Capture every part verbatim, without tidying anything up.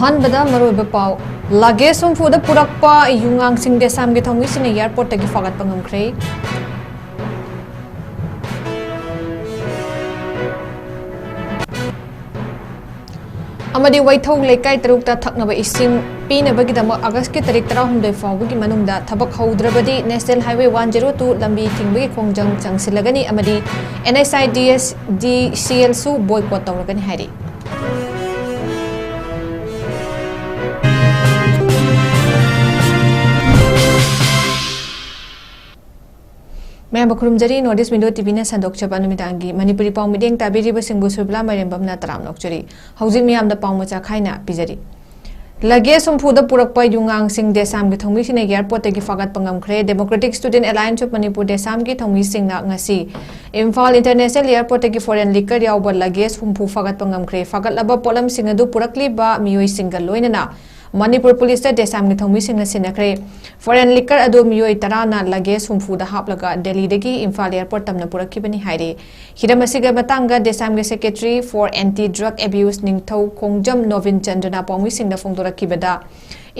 ꯑꯍꯥꯟꯕꯗ ꯃꯔꯨꯑꯣꯏꯕ ꯄꯥꯎ꯫ ꯂꯒꯦꯖ ꯍꯨꯝꯐꯨꯗ ꯄꯨꯔꯛꯄ ꯌꯨꯉꯥꯡꯁꯤꯡ ꯗꯦꯁꯥꯝꯒꯤ ꯊꯧꯃꯤꯁꯤꯡꯅ ꯑꯦꯌꯔꯄꯣꯔꯠꯇꯒꯤ ꯐꯥꯒꯠꯄ ꯉꯝꯈ꯭ꯔꯦ꯫ ꯑꯃꯗꯤ ꯋꯥꯏꯊꯧ ꯂꯩꯀꯥꯏ ꯇꯔꯨꯛꯇ ꯊꯛꯅꯕ ꯏꯁꯤꯡ ꯄꯤꯅꯕꯒꯤꯗꯃꯛ ꯑꯥꯒꯁꯀꯤ ꯇꯥꯔꯤꯛ ꯇꯔꯥꯍꯨꯝꯗꯣꯏ ꯐꯥꯎꯕꯒꯤ ꯃꯅꯨꯡꯗ ꯊꯕꯛ ꯍꯧꯗ꯭ꯔꯕꯗꯤ National Highway one zero two ꯂꯝꯕꯤ ꯊꯤꯡꯕꯒꯤ ꯈꯣꯡꯖꯪ ꯆꯪꯁꯤꯜꯂꯒꯅꯤ ꯑꯃꯗꯤ N H I D S D C L ꯁꯨ boycott ꯇꯧꯔꯒꯅꯤ ꯍꯥꯏꯔꯤ꯫ ꯃꯌꯥꯝꯕ ꯈꯨꯔꯨꯝꯖꯔꯤ꯫ North East Window T V ꯅ ꯁꯟꯗꯣꯛꯆꯕ ꯅꯨꯃꯤꯗꯥꯡꯒꯤ ꯃꯅꯤꯄꯨꯔꯤ ꯄꯥꯎ ꯃꯤꯠꯌꯦꯡ ꯇꯥꯕꯤꯔꯤꯕꯁꯤꯡꯕꯨ ꯁꯨꯔꯕꯤꯂꯥ ꯃꯥꯏꯔꯦꯝꯕꯝꯅ ꯇꯔꯥꯝꯅ ꯑꯣꯛꯆꯔꯤ꯫ ꯍꯧꯖꯤꯛ ꯃꯤꯌꯥꯝꯗ ꯄꯥꯎ ꯃꯆꯥ ꯈꯥꯏꯅ ꯄꯤꯖꯔꯤ꯫ ꯂꯒꯦꯖ ꯍꯨꯝꯐꯨꯗ ꯄꯨꯔꯛꯄ ꯌꯨꯉꯥꯡꯁꯤꯡ ꯗꯦꯁꯥꯝꯒꯤ ꯊꯧꯃꯤꯁꯤꯡꯅ ꯑꯦꯌꯔꯄꯣꯔꯠꯇꯒꯤ ꯐꯥꯒꯠꯄ ꯉꯝꯈ꯭ꯔꯦ꯫ Democratic Student Alliance of Manipur, ꯗꯦꯁꯥꯝꯒꯤ ꯊꯧꯃꯤꯁꯤꯡꯅ ꯉꯁꯤ ꯏꯝꯐꯥꯜ ꯏꯟꯇꯔꯅꯦꯁꯅꯦꯜ ꯑꯦꯌꯔꯄꯣꯔꯠꯇꯒꯤ ꯐꯣꯔꯦꯟ ꯂꯤꯀꯔ ꯌꯥꯎꯕ ꯂꯒꯦꯖ ꯍꯨꯝꯐꯨ ꯐꯥꯒꯠꯄ ꯉꯝꯈ꯭ꯔꯦ꯫ ꯐꯥꯒꯠꯂꯕ ꯄꯣꯠꯂꯝꯁꯤꯡ ꯑꯗꯨ ꯄꯨꯔꯛꯂꯤꯕ ꯃꯤꯑꯣꯏꯁꯤꯡꯒ ꯂꯣꯏꯅꯅ ꯃꯅꯤꯄꯨꯔ ꯄꯨꯂꯤꯁꯇ ꯗꯦꯁꯥꯝꯒꯤ ꯊꯧꯃꯤꯁꯤꯡꯅ ꯁꯤꯟꯅꯈ꯭ꯔꯦ꯫ ꯐꯣꯔꯦꯟ ꯂꯤꯀꯔ ꯑꯗꯨ ꯃꯤꯑꯣꯏ ꯇꯔꯥꯅ ꯂꯒꯦꯖ ꯍꯨꯝꯐꯨꯗ ꯍꯥꯞꯂꯒ ꯗꯦꯜꯂꯤꯗꯒꯤ ꯏꯝꯐꯥꯜ ꯑꯦꯌꯔꯄꯣꯔꯠ ꯇꯝꯅ ꯄꯨꯔꯛꯈꯤꯕꯅꯤ ꯍꯥꯏꯔꯤ꯫ ꯍꯤꯔꯝ ꯑꯁꯤꯒꯤ ꯃꯇꯥꯡꯗ ꯗꯦꯁꯥꯝꯒꯤ Secretary for Anti Drug Abuse ꯅꯤꯡꯊꯧ ꯈꯣꯡꯖꯝ ꯅꯣꯕꯤꯟ ꯆꯟꯗ꯭ꯔꯅ ꯄꯥꯎꯃꯤꯁꯤꯡꯗ ꯐꯣꯡꯗꯣꯔꯛꯈꯤꯕꯗ,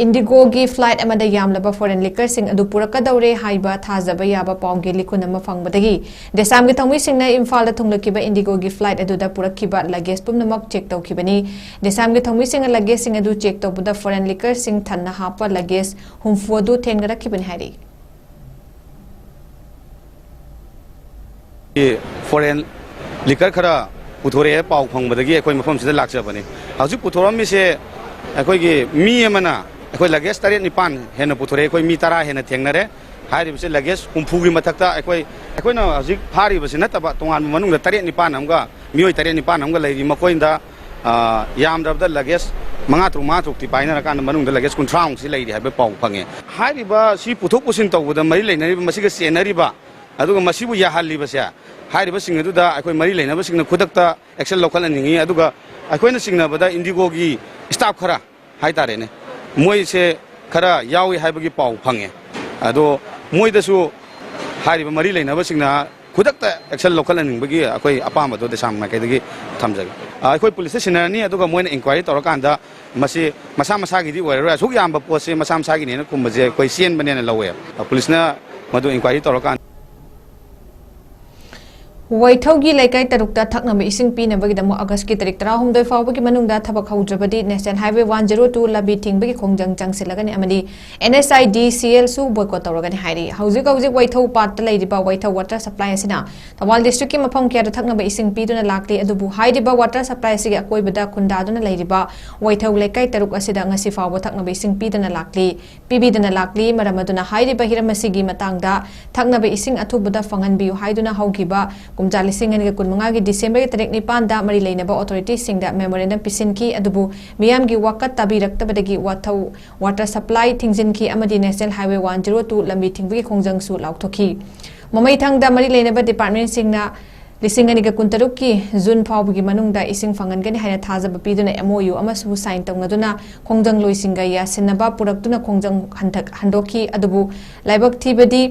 ꯏꯟꯗꯤꯒꯣꯒꯤ ꯐ꯭ꯂꯥꯏꯠ ꯑꯃꯗ ꯌꯥꯝꯂꯕ ꯐꯣꯔꯦꯟ ꯂꯤꯀꯔꯁꯤꯡ ꯑꯗꯨ ꯄꯨꯔꯛꯀꯗꯧꯔꯦ ꯍꯥꯏꯕ ꯊꯥꯖꯕ ꯌꯥꯕ ꯄꯥꯎꯒꯤ ꯂꯤꯈꯨꯟ ꯑꯃ ꯐꯪꯕꯗꯒꯤ ꯗꯦꯁꯥꯝꯒꯤ ꯊꯧꯃꯤꯁꯤꯡꯅ ꯏꯝꯐꯥꯜꯗ ꯊꯨꯡꯂꯛꯈꯤꯕ ꯏꯟꯗꯤꯒꯣꯒꯤ ꯐ꯭ꯂꯥꯏꯠ ꯑꯗꯨꯗ ꯄꯨꯔꯛꯈꯤꯕ ꯂꯒꯦꯖ ꯄꯨꯝꯅꯃꯛ ꯆꯦꯛ ꯇꯧꯈꯤꯕꯅꯤ꯫ ꯗꯦꯁꯥꯝꯒꯤ ꯊꯧꯃꯤꯁꯤꯡꯅ ꯂꯒꯦꯖꯁꯤꯡ ꯑꯗꯨ ꯆꯦꯛ ꯇꯧꯕꯗ ꯐꯣꯔꯦꯟ ꯂꯤꯀꯔꯁꯤꯡ ꯊꯟꯅ ꯍꯥꯞꯄ ꯂꯒꯦꯖ ꯍꯨꯝꯐꯨ ꯑꯗꯨ ꯊꯦꯡꯅꯔꯛꯈꯤꯕꯅꯤ ꯍꯥꯏꯔꯤ꯫ ꯐꯣꯔꯦꯟ ꯂꯤꯀꯔ ꯈꯔ ꯄꯨꯊꯣꯔꯛꯑꯦ ꯄꯥꯎ ꯐꯪꯕꯗꯒꯤ ꯑꯩꯈꯣꯏ ꯃꯐꯝꯁꯤꯗ ꯂꯥꯛꯆꯕꯅꯤ꯫ ꯍꯧꯖꯤꯛ ꯄꯨꯊꯣꯔꯛꯑꯝꯃꯤꯁꯦ ꯑꯩꯈꯣꯏꯒꯤ ꯃꯤ ꯑꯃꯅ ꯑꯩꯈꯣꯏ ꯂꯒꯦꯖ ꯇꯔꯦꯠ ꯅꯤꯄꯥꯟ ꯍꯦꯟꯅ ꯄꯨꯊꯣꯔꯛꯑꯦ꯫ ꯑꯩꯈꯣꯏ ꯃꯤ ꯇꯔꯥ ꯍꯦꯟꯅ ꯊꯦꯡꯅꯔꯦ꯫ ꯍꯥꯏꯔꯤꯕꯁꯦ ꯂꯒꯦꯖ ꯍꯨꯝꯐꯨꯒꯤ ꯃꯊꯛꯇ ꯑꯩꯈꯣꯏ, ꯑꯩꯈꯣꯏꯅ ꯍꯧꯖꯤꯛ ꯐꯥꯔꯤꯕꯁꯤ ꯅꯠꯇꯕ ꯇꯣꯉꯥꯟꯕ ꯃꯅꯨꯡꯗ ꯇꯔꯦꯠ ꯅꯤꯄꯥꯟ ꯑꯃꯒ ꯃꯤꯑꯣꯏ ꯇꯔꯦꯠ ꯅꯤꯄꯥꯟ ꯑꯃꯒ ꯂꯩꯔꯤ꯫ ꯃꯈꯣꯏꯗ, ꯑ, ꯌꯥꯝꯗ꯭ꯔꯕꯗ ꯂꯒꯦꯖ ꯃꯉꯥ ꯇꯔꯨꯛ, ꯃꯉꯥ ꯇꯔꯨꯛꯇꯤ ꯄꯥꯏꯅꯔꯀꯥꯟꯗ ꯃꯅꯨꯡꯗ ꯂꯒꯦꯖ ꯀꯨꯟꯊ꯭ꯔꯥꯃꯨꯛꯁꯤ ꯂꯩꯔꯤ ꯍꯥꯏꯕ ꯄꯥꯎ ꯐꯪꯉꯦ꯫ ꯍꯥꯏꯔꯤꯕ ꯁꯤ ꯄꯨꯊꯣꯛ ꯄꯨꯁꯤꯟ ꯇꯧꯕꯗ ꯃꯔꯤ ꯂꯩꯅꯔꯤꯕ, ꯃꯁꯤꯒ ꯆꯦꯟꯅꯔꯤꯕ, ꯑꯗꯨꯒ ꯃꯁꯤꯕꯨ ꯌꯥꯍꯜꯂꯤꯕꯁꯦ, ꯍꯥꯏꯔꯤꯕꯁꯤꯡ ꯑꯗꯨꯗ ꯑꯩꯈꯣꯏ ꯃꯔꯤ ꯂꯩꯅꯕꯁꯤꯡꯅ ꯈꯨꯗꯛꯇ ꯑꯦꯛꯁꯟ ꯂꯧꯈꯠꯍꯟꯅꯤꯡꯉꯤ꯫ ꯑꯗꯨꯒ ꯑꯩꯈꯣꯏꯅ ꯆꯤꯡꯅꯕꯗ ꯏꯟꯗꯤꯒꯣꯒꯤ ꯁ꯭ꯇꯥꯐ ꯈꯔ ꯍꯥꯏꯇꯥꯔꯦꯅꯦ, ꯃꯣꯏꯁꯦ ꯈꯔ ꯌꯥꯎꯏ ꯍꯥꯏꯕꯒꯤ ꯄꯥꯎ ꯐꯪꯉꯦ꯫ ꯑꯗꯣ ꯃꯣꯏꯗꯁꯨ ꯍꯥꯏꯔꯤꯕ ꯃꯔꯤ ꯂꯩꯅꯕꯁꯤꯡꯅ ꯈꯨꯗꯛꯇ ꯑꯦꯛꯁꯟ ꯂꯧꯈꯠꯍꯟꯅꯤꯡꯕꯒꯤ ꯑꯩꯈꯣꯏ ꯑꯄꯥꯝꯕꯗꯣ ꯗꯦꯁꯥꯝ ꯃꯥꯏꯀꯩꯗꯒꯤ ꯊꯝꯖꯒꯦ꯫ ꯑ, ꯑꯩꯈꯣꯏ ꯄꯨꯂꯤꯁꯇ ꯁꯤꯟꯅꯔꯅꯤ, ꯑꯗꯨꯒ ꯃꯣꯏꯅ ꯏꯟꯀ꯭ꯋꯥꯏꯔꯤ ꯇꯧꯔꯀꯥꯟꯗ ꯃꯁꯤ ꯃꯁꯥ ꯃꯁꯥꯒꯤꯗꯤ ꯑꯣꯏꯔꯔꯣꯏ꯫ ꯑꯁꯨꯛ ꯌꯥꯝꯕ ꯄꯣꯠꯁꯦ ꯃꯁꯥ ꯃꯁꯥꯒꯤꯅꯦꯅ ꯈꯨꯝꯕꯁꯦ ꯑꯩꯈꯣꯏ ꯆꯦꯟꯕꯅꯦꯅ ꯂꯧꯋꯦ꯫ ꯄꯨꯂꯤꯁꯅ ꯃꯗꯨ ꯏꯟꯀ꯭ꯋꯥꯏꯔꯤ ꯇꯧꯔꯀꯥꯟꯗ꯫ ꯋꯥꯏꯊꯧꯒꯤ ꯂꯩꯀꯥꯏ ꯇꯔꯨꯛꯇ ꯊꯛꯅꯕ ꯏꯁꯤꯡ ꯄꯤꯅꯕꯒꯤꯗꯃꯛ ꯑꯒꯁꯀꯤ ꯇꯥꯔꯤꯛ ꯇꯔꯥꯍꯨꯝꯗꯣꯏ ꯐꯥꯎꯕꯒꯤ ꯃꯅꯨꯡꯗ ꯊꯕꯛ ꯍꯧꯗ꯭ꯔꯕꯗꯤ National Highway one zero two ꯂꯝꯕꯤ ꯊꯤꯡꯕꯒꯤ ꯈꯣꯡꯖꯪ ꯆꯪꯁꯤꯜꯂꯒꯅꯤ ꯑꯃꯗꯤ N H I D C L ꯁꯨ boycott ꯇꯧꯔꯒꯅꯤ ꯍꯥꯏꯔꯤ꯫ ꯍꯧꯖꯤꯛ ꯍꯧꯖꯤꯛ ꯋꯥꯏꯊꯧ ꯄꯥꯠꯇ ꯂꯩꯔꯤꯕ ꯋꯥꯏꯊꯧ water supply ꯑꯁꯤꯅ ꯊꯧꯕꯥꯜ district ꯀꯤ ꯃꯐꯝ ꯀꯌꯥꯗ ꯊꯛꯅꯕ ꯏꯁꯤꯡ ꯄꯤꯗꯨꯅ ꯂꯥꯛꯂꯤ꯫ ꯑꯗꯨꯕꯨ ꯍꯥꯏꯔꯤꯕ water supply ꯑꯁꯤꯒꯤ ꯑꯀꯣꯏꯕꯗ ꯈꯨꯟꯗꯥꯗꯨꯅ ꯂꯩꯔꯤꯕ ꯋꯥꯏꯊꯧ ꯂꯩꯀꯥꯏ ꯇꯔꯨꯛ ꯑꯁꯤꯗ ꯉꯁꯤ ꯐꯥꯎꯕ ꯊꯛꯅꯕ ꯏꯁꯤꯡ ꯄꯤꯗꯅ ꯂꯥꯛꯂꯤ꯫ ꯄꯤꯕꯤꯗꯅ ꯂꯥꯛꯂꯤ꯫ ꯃꯔꯝ ꯑꯗꯨꯅ ꯍꯥꯏꯔꯤꯕ ꯍꯤꯔꯝ ꯑꯁꯤꯒꯤ ꯃꯇꯥꯡꯗ ꯊꯛꯅꯕ ꯏꯁꯤꯡ ꯑꯊꯨꯕꯗ ꯐꯪꯍꯟꯕꯤꯌꯨ ꯍꯥꯏꯗꯨꯅ ꯍꯧꯈꯤꯕ ꯀꯨꯝꯖꯥ ꯂꯤꯁꯤꯡ ꯑꯅꯤꯒ ꯀꯨꯟꯃꯉꯥꯒꯤ December ꯒꯤ ꯇꯔꯤꯛ ꯅꯤꯄꯥꯟꯗ ꯃꯔꯤ ꯂꯩꯅꯕ authority ꯁꯤꯡꯗ memorandum ꯄꯤꯁꯤꯟꯈꯤ꯫ ꯑꯗꯨꯕꯨ ꯃꯤꯌꯥꯝꯒꯤ ꯋꯥꯀꯠ ꯇꯥꯕꯤꯔꯛꯇꯕꯗꯒꯤ ꯋꯥꯊꯧ water supply ꯊꯤꯡꯖꯤꯟꯈꯤ ꯑꯃꯗꯤ National Highway one zero two ꯂꯝꯕꯤ ꯊꯤꯡꯕꯒꯤ ꯈꯣꯡꯖꯪꯁꯨ ꯂꯥꯎꯊꯣꯛꯈꯤ꯫ ꯃꯃꯩꯊꯪꯗ ꯃꯔꯤ ꯂꯩꯅꯕ department ꯁꯤꯡꯅ ꯂꯤꯁꯤꯡ ꯑꯅꯤꯒ ꯀꯨꯟꯇꯔꯨꯛꯀꯤ June ꯐꯥꯎꯕꯒꯤ ꯃꯅꯨꯡꯗ ꯏꯁꯤꯡ ꯐꯪꯍꯟꯒꯅꯤ ꯍꯥꯏꯅ ꯊꯥꯖꯕ ꯄꯤꯗꯨꯅ M O U ꯑꯃꯁꯨ sign ꯇꯧꯅꯗꯨꯅ ꯈꯣꯡꯖꯪꯂꯣꯏꯁꯤꯡꯒ ꯌꯥꯁꯤꯟꯅꯕ ꯄꯨꯔꯛꯇꯨꯅ ꯈꯣꯡꯖꯪ ꯍꯟꯊ-, ꯍꯟꯗꯣꯛꯈꯤ꯫ ꯑꯗꯨꯕꯨ ꯂꯥꯏꯕꯛ ꯊꯤꯕꯗꯤ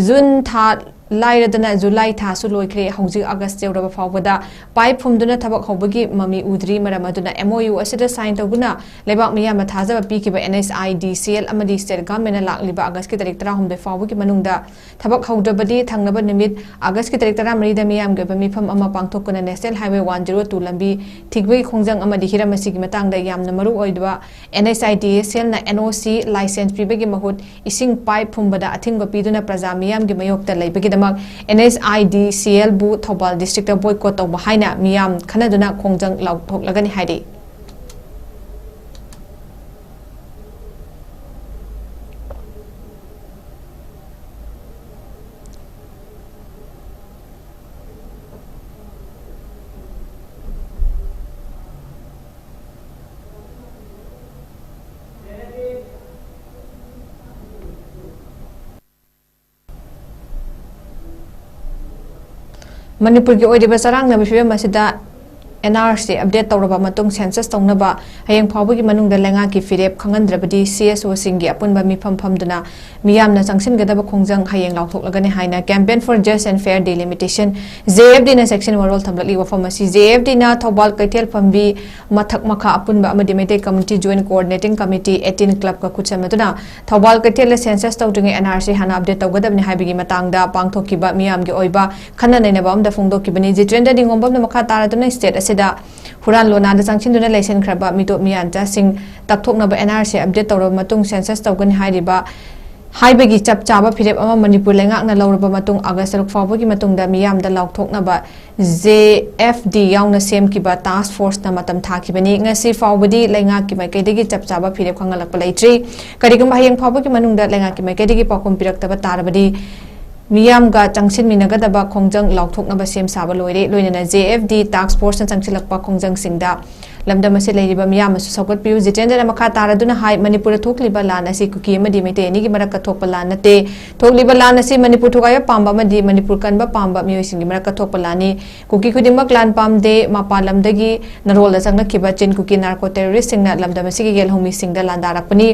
June ꯊꯥ ꯂꯥꯏꯔꯗꯅ July ꯊꯥꯁꯨ ꯂꯣꯏꯈ꯭ꯔꯦ꯫ ꯍꯧꯖꯤꯛ August ꯌꯧꯔꯕ ꯐꯥꯎꯕꯗ pipe ꯐꯨꯝꯗꯨꯅ ꯊꯕꯛ ꯍꯧꯕꯒꯤ ꯃꯃꯤ ꯎꯗ꯭ꯔꯤ꯫ ꯃꯔꯝ ꯑꯗꯨꯅ M O U ꯑꯁꯤꯗ sign ꯇꯧꯗꯨꯅ ꯂꯩꯕꯥꯛ ꯃꯤꯌꯥꯝꯅ ꯊꯥꯖꯕ ꯄꯤꯈꯤꯕ N H I D C L ꯑꯃꯗꯤ state government ꯅ ꯂꯥꯛꯂꯤꯕ August ꯀꯤ ꯇꯥꯔꯤꯛ ꯇꯔꯥꯍꯨꯝꯗꯣꯏ ꯐꯥꯎꯕꯒꯤ ꯃꯅꯨꯡꯗ ꯊꯕꯛ ꯍꯧꯗ꯭ꯔꯕꯗꯤ ꯊꯪꯅꯕ ꯅꯨꯃꯤꯠ August ꯀꯤ ꯇꯥꯔꯤꯛ ꯇꯔꯥꯃꯔꯤꯗ ꯃꯤꯌꯥꯝꯒꯤ ꯑꯣꯏꯕ ꯃꯤꯐꯝ ꯑꯃ ꯄꯥꯡꯊꯣꯛꯇꯨꯅ National Highway one zero two ꯂꯝꯕꯤ ꯊꯤꯡꯕꯒꯤ ꯈꯣꯡꯖꯪ ꯑꯃꯗꯤ ꯍꯤꯔꯝ ꯑꯁꯤꯒꯤ ꯃꯇꯥꯡꯗ ꯌꯥꯝꯅ ꯃꯔꯨ ꯑꯣꯏꯕ N H I D C L ꯅ N O C license ꯄꯤꯕꯒꯤ ꯃꯍꯨꯠ ꯏꯁꯤꯡ pipe ꯐꯨꯝꯕꯗ ꯑꯊꯤꯡꯕ ꯄꯤꯗꯨꯅ ꯄ꯭ꯔꯖꯥ ꯃꯤꯌꯥꯝꯒꯤ ꯃꯥꯌꯣꯛꯇ ꯂꯩꯕꯒꯤꯗꯃꯛ N H I D C L ꯕꯨ ꯊꯧꯕꯥꯜ district ꯇ boycott ꯇꯧꯕ ꯍꯥꯏꯅ ꯃꯤꯌꯥꯝ ꯈꯟꯅꯗꯨꯅ ꯈꯣꯡꯖꯪ ꯂꯥꯎꯊꯣꯛꯂꯒꯅꯤ ꯍꯥꯏꯔꯤ꯫ ꯃꯅꯤꯄꯨꯔꯒꯤ ꯑꯣꯏꯔꯤꯕ ꯆꯔꯥꯡꯅꯕ ꯐꯤꯕꯝ ꯑꯁꯤꯗ ꯑꯦꯟ ꯑꯥꯔ ꯁꯤ ꯑꯞꯗꯦꯠ ꯇꯧꯔꯕ ꯃꯇꯨꯡ ꯁꯦꯟꯁꯁ ꯇꯧꯅꯕ ꯍꯌꯦꯡ ꯐꯥꯎꯕꯒꯤ ꯃꯅꯨꯡꯗ ꯂꯩꯉꯥꯛꯀꯤ ꯐꯤꯔꯦꯞ ꯈꯪꯍꯟꯗ꯭ꯔꯕꯗꯤ ꯁꯤ ꯑꯦꯁ ꯑꯣꯁꯤꯡꯒꯤ ꯑꯄꯨꯟꯕ ꯃꯤꯐꯝ ꯐꯝꯗꯨꯅ ꯃꯤꯌꯥꯝꯅ ꯆꯪꯁꯤꯟꯒꯗꯕ ꯈꯣꯡꯖꯪ ꯍꯌꯦꯡ ꯂꯥꯎꯊꯣꯛꯂꯒꯅꯤ ꯍꯥꯏꯅ Campaign for Just and Fair Delimitation, J F ꯗꯤꯅ ꯆꯦꯛꯁꯤꯟ ꯋꯥꯔꯣꯜ ꯊꯝꯂꯛꯂꯤ꯫ ꯋꯥꯐꯝ ꯑꯁꯤ ꯖꯦ ꯑꯦꯐ ꯗꯤꯅ ꯊꯧꯕꯥꯜ ꯀꯩꯊꯦꯜ ꯐꯝꯕꯤ ꯃꯊꯛ ꯃꯈꯥ ꯑꯄꯨꯟꯕ ꯑꯃꯗꯤ Meitei Community Joint Coordinating Committee eighteen clubꯀ ꯈꯨꯠꯁꯝꯅꯗꯨꯅ Thoubal ꯀꯩꯊꯦꯜꯗ ꯁꯦꯟꯁꯁ ꯇꯧꯗ꯭ꯔꯤꯉꯩ ꯑꯦꯟ ꯑꯥꯔ ꯁꯤ ꯍꯥꯟꯅ ꯑꯞꯗꯦꯠ ꯇꯧꯒꯗꯕꯅꯤ ꯍꯥꯏꯕꯒꯤ ꯃꯇꯥꯡꯗ ꯄꯥꯡꯊꯣꯛꯈꯤꯕ ꯃꯤꯌꯥꯝꯒꯤ ꯑꯣꯏꯕ ꯈꯟꯅ ꯅꯩꯅꯕ ꯑꯃꯗ ꯐꯣꯡꯗꯣꯛꯈꯤꯕꯅꯤ꯫ ꯖꯤꯇꯦꯟꯗ꯭ꯔ ꯅꯤꯉꯣꯝꯕꯝꯅ ꯃꯈꯥ ꯇꯥꯔꯗꯨꯅ ꯁ꯭ꯇꯦꯠ ꯑꯁꯤꯗ ꯍꯨꯔꯥꯟ ꯂꯣꯟꯅꯥꯗ ꯆꯪꯁꯤꯟꯗꯨꯅ ꯂꯩꯁꯤꯟꯈ꯭ꯔꯕ ꯃꯤꯇꯣꯞ ꯃꯤꯌꯥꯟꯆꯥꯁꯤꯡ ꯇꯛꯊꯣꯛꯅꯕ ꯑꯦꯟ ꯑꯥꯔ ꯁꯤ ꯑꯞꯗꯦꯠ ꯇꯧꯔꯕ ꯃꯇꯨꯡ ꯁꯦꯟꯁꯁ ꯇꯧꯒꯅꯤ ꯍꯥꯏꯔꯤꯕ ꯍꯥꯏꯕꯒꯤ ꯆꯞ ꯆꯥꯕ ꯐꯤꯔꯦꯞ ꯑꯃ ꯃꯅꯤꯄꯨꯔ ꯂꯩꯉꯥꯛꯅ ꯂꯧꯔꯕ ꯃꯇꯨꯡ ꯑꯥꯒꯁ ꯇꯔꯨꯛ ꯐꯥꯎꯕꯒꯤ ꯃꯇꯨꯡꯗ ꯃꯤꯌꯥꯝꯗ ꯂꯥꯎꯊꯣꯛꯅꯕ ꯖꯦ ꯑꯦꯐ ꯗꯤ ꯌꯥꯎꯅ ꯁꯦꯝꯈꯤꯕ ꯇꯥꯁꯛ ꯐꯣꯔꯁꯅ ꯃꯇꯝ ꯊꯥꯈꯤꯕꯅꯤ꯫ ꯉꯁꯤ ꯐꯥꯎꯕꯗꯤ ꯂꯩꯉꯥꯛꯀꯤ ꯃꯥꯏꯀꯩꯗꯒꯤ ꯆꯞ ꯆꯥꯕ ꯐꯤꯔꯦꯞ ꯈꯪꯍꯜꯂꯛꯄ ꯂꯩꯇ꯭ꯔꯤ꯫ ꯀꯔꯤꯒꯨꯝꯕ ꯍꯌꯦꯡ ꯐꯥꯎꯕꯒꯤ ꯃꯅꯨꯡꯗ ꯂꯩꯉꯥꯛꯀꯤ ꯃꯥꯏꯀꯩꯗꯒꯤ ꯄꯥꯎꯈꯨꯝ ꯄꯤꯔꯛꯇꯕ ꯇꯥꯔꯕꯗꯤ ꯃꯤꯌꯥꯝꯒ ꯆꯪꯁꯤꯟꯃꯤꯟꯅꯒꯗꯕ ꯈꯣꯡꯖꯪ ꯂꯥꯎꯊꯣꯛꯅꯕ ꯁꯦꯝ ꯁꯥꯕ ꯂꯣꯏꯔꯦ꯫ ꯂꯣꯏꯅꯅ ꯖꯦ ꯑꯦꯐ ꯗꯤ ꯇꯥꯁꯛ ꯐꯣꯔꯁꯅ ꯆꯪꯁꯤꯜꯂꯛꯄ ꯈꯣꯡꯖꯪꯁꯤꯡꯗ ꯂꯝꯗꯝ ꯑꯁꯤꯗ ꯂꯩꯔꯤꯕ ꯃꯤꯌꯥꯝꯅꯁꯨ ꯁꯧꯒꯠꯄꯤꯌꯨ꯫ ꯖꯤꯇꯦꯟꯗ꯭ꯔꯅ ꯃꯈꯥ ꯇꯥꯔꯗꯨꯅ ꯍꯥꯏ, ꯃꯅꯤꯄꯨꯔꯗ ꯊꯣꯛꯂꯤꯕ ꯂꯥꯟ ꯑꯁꯤ ꯀꯨꯀꯤ ꯑꯃꯗꯤ ꯃꯩꯇꯩ ꯑꯅꯤꯒꯤ ꯃꯔꯛꯇ ꯊꯣꯛꯄ ꯂꯥꯟ ꯅꯠꯇꯦ꯫ ꯊꯣꯛꯂꯤꯕ ꯂꯥꯟ ꯑꯁꯤ ꯃꯅꯤꯄꯨꯔ ꯊꯨꯒꯥꯏꯕ ꯄꯥꯝꯕ ꯑꯃꯗꯤ ꯃꯅꯤꯄꯨꯔ ꯀꯟꯕ ꯄꯥꯝꯕ ꯃꯤꯑꯣꯏꯁꯤꯡꯒꯤ ꯃꯔꯛꯇ ꯊꯣꯛꯄ ꯂꯥꯟꯅꯤ꯫ ꯀꯨꯀꯤ ꯈꯨꯗꯤꯡꯃꯛ ꯂꯥꯟ ꯄꯥꯝꯗꯦ꯫ ꯃꯄꯥꯟ ꯂꯝꯗꯒꯤ ꯅꯔꯣꯜꯗ ꯆꯪꯂꯛꯈꯤꯕ ꯆꯤꯟ ꯀꯨꯀꯤ ꯅꯥꯔꯀꯣ ꯇꯦꯔꯣꯔꯤꯁꯁꯤꯡꯅ ꯂꯝꯗꯝ ꯑꯁꯤꯒꯤ ꯌꯦꯜꯍꯧꯃꯤꯁꯤꯡꯗ ꯂꯥꯟꯗꯥꯔꯛꯄꯅꯤ꯫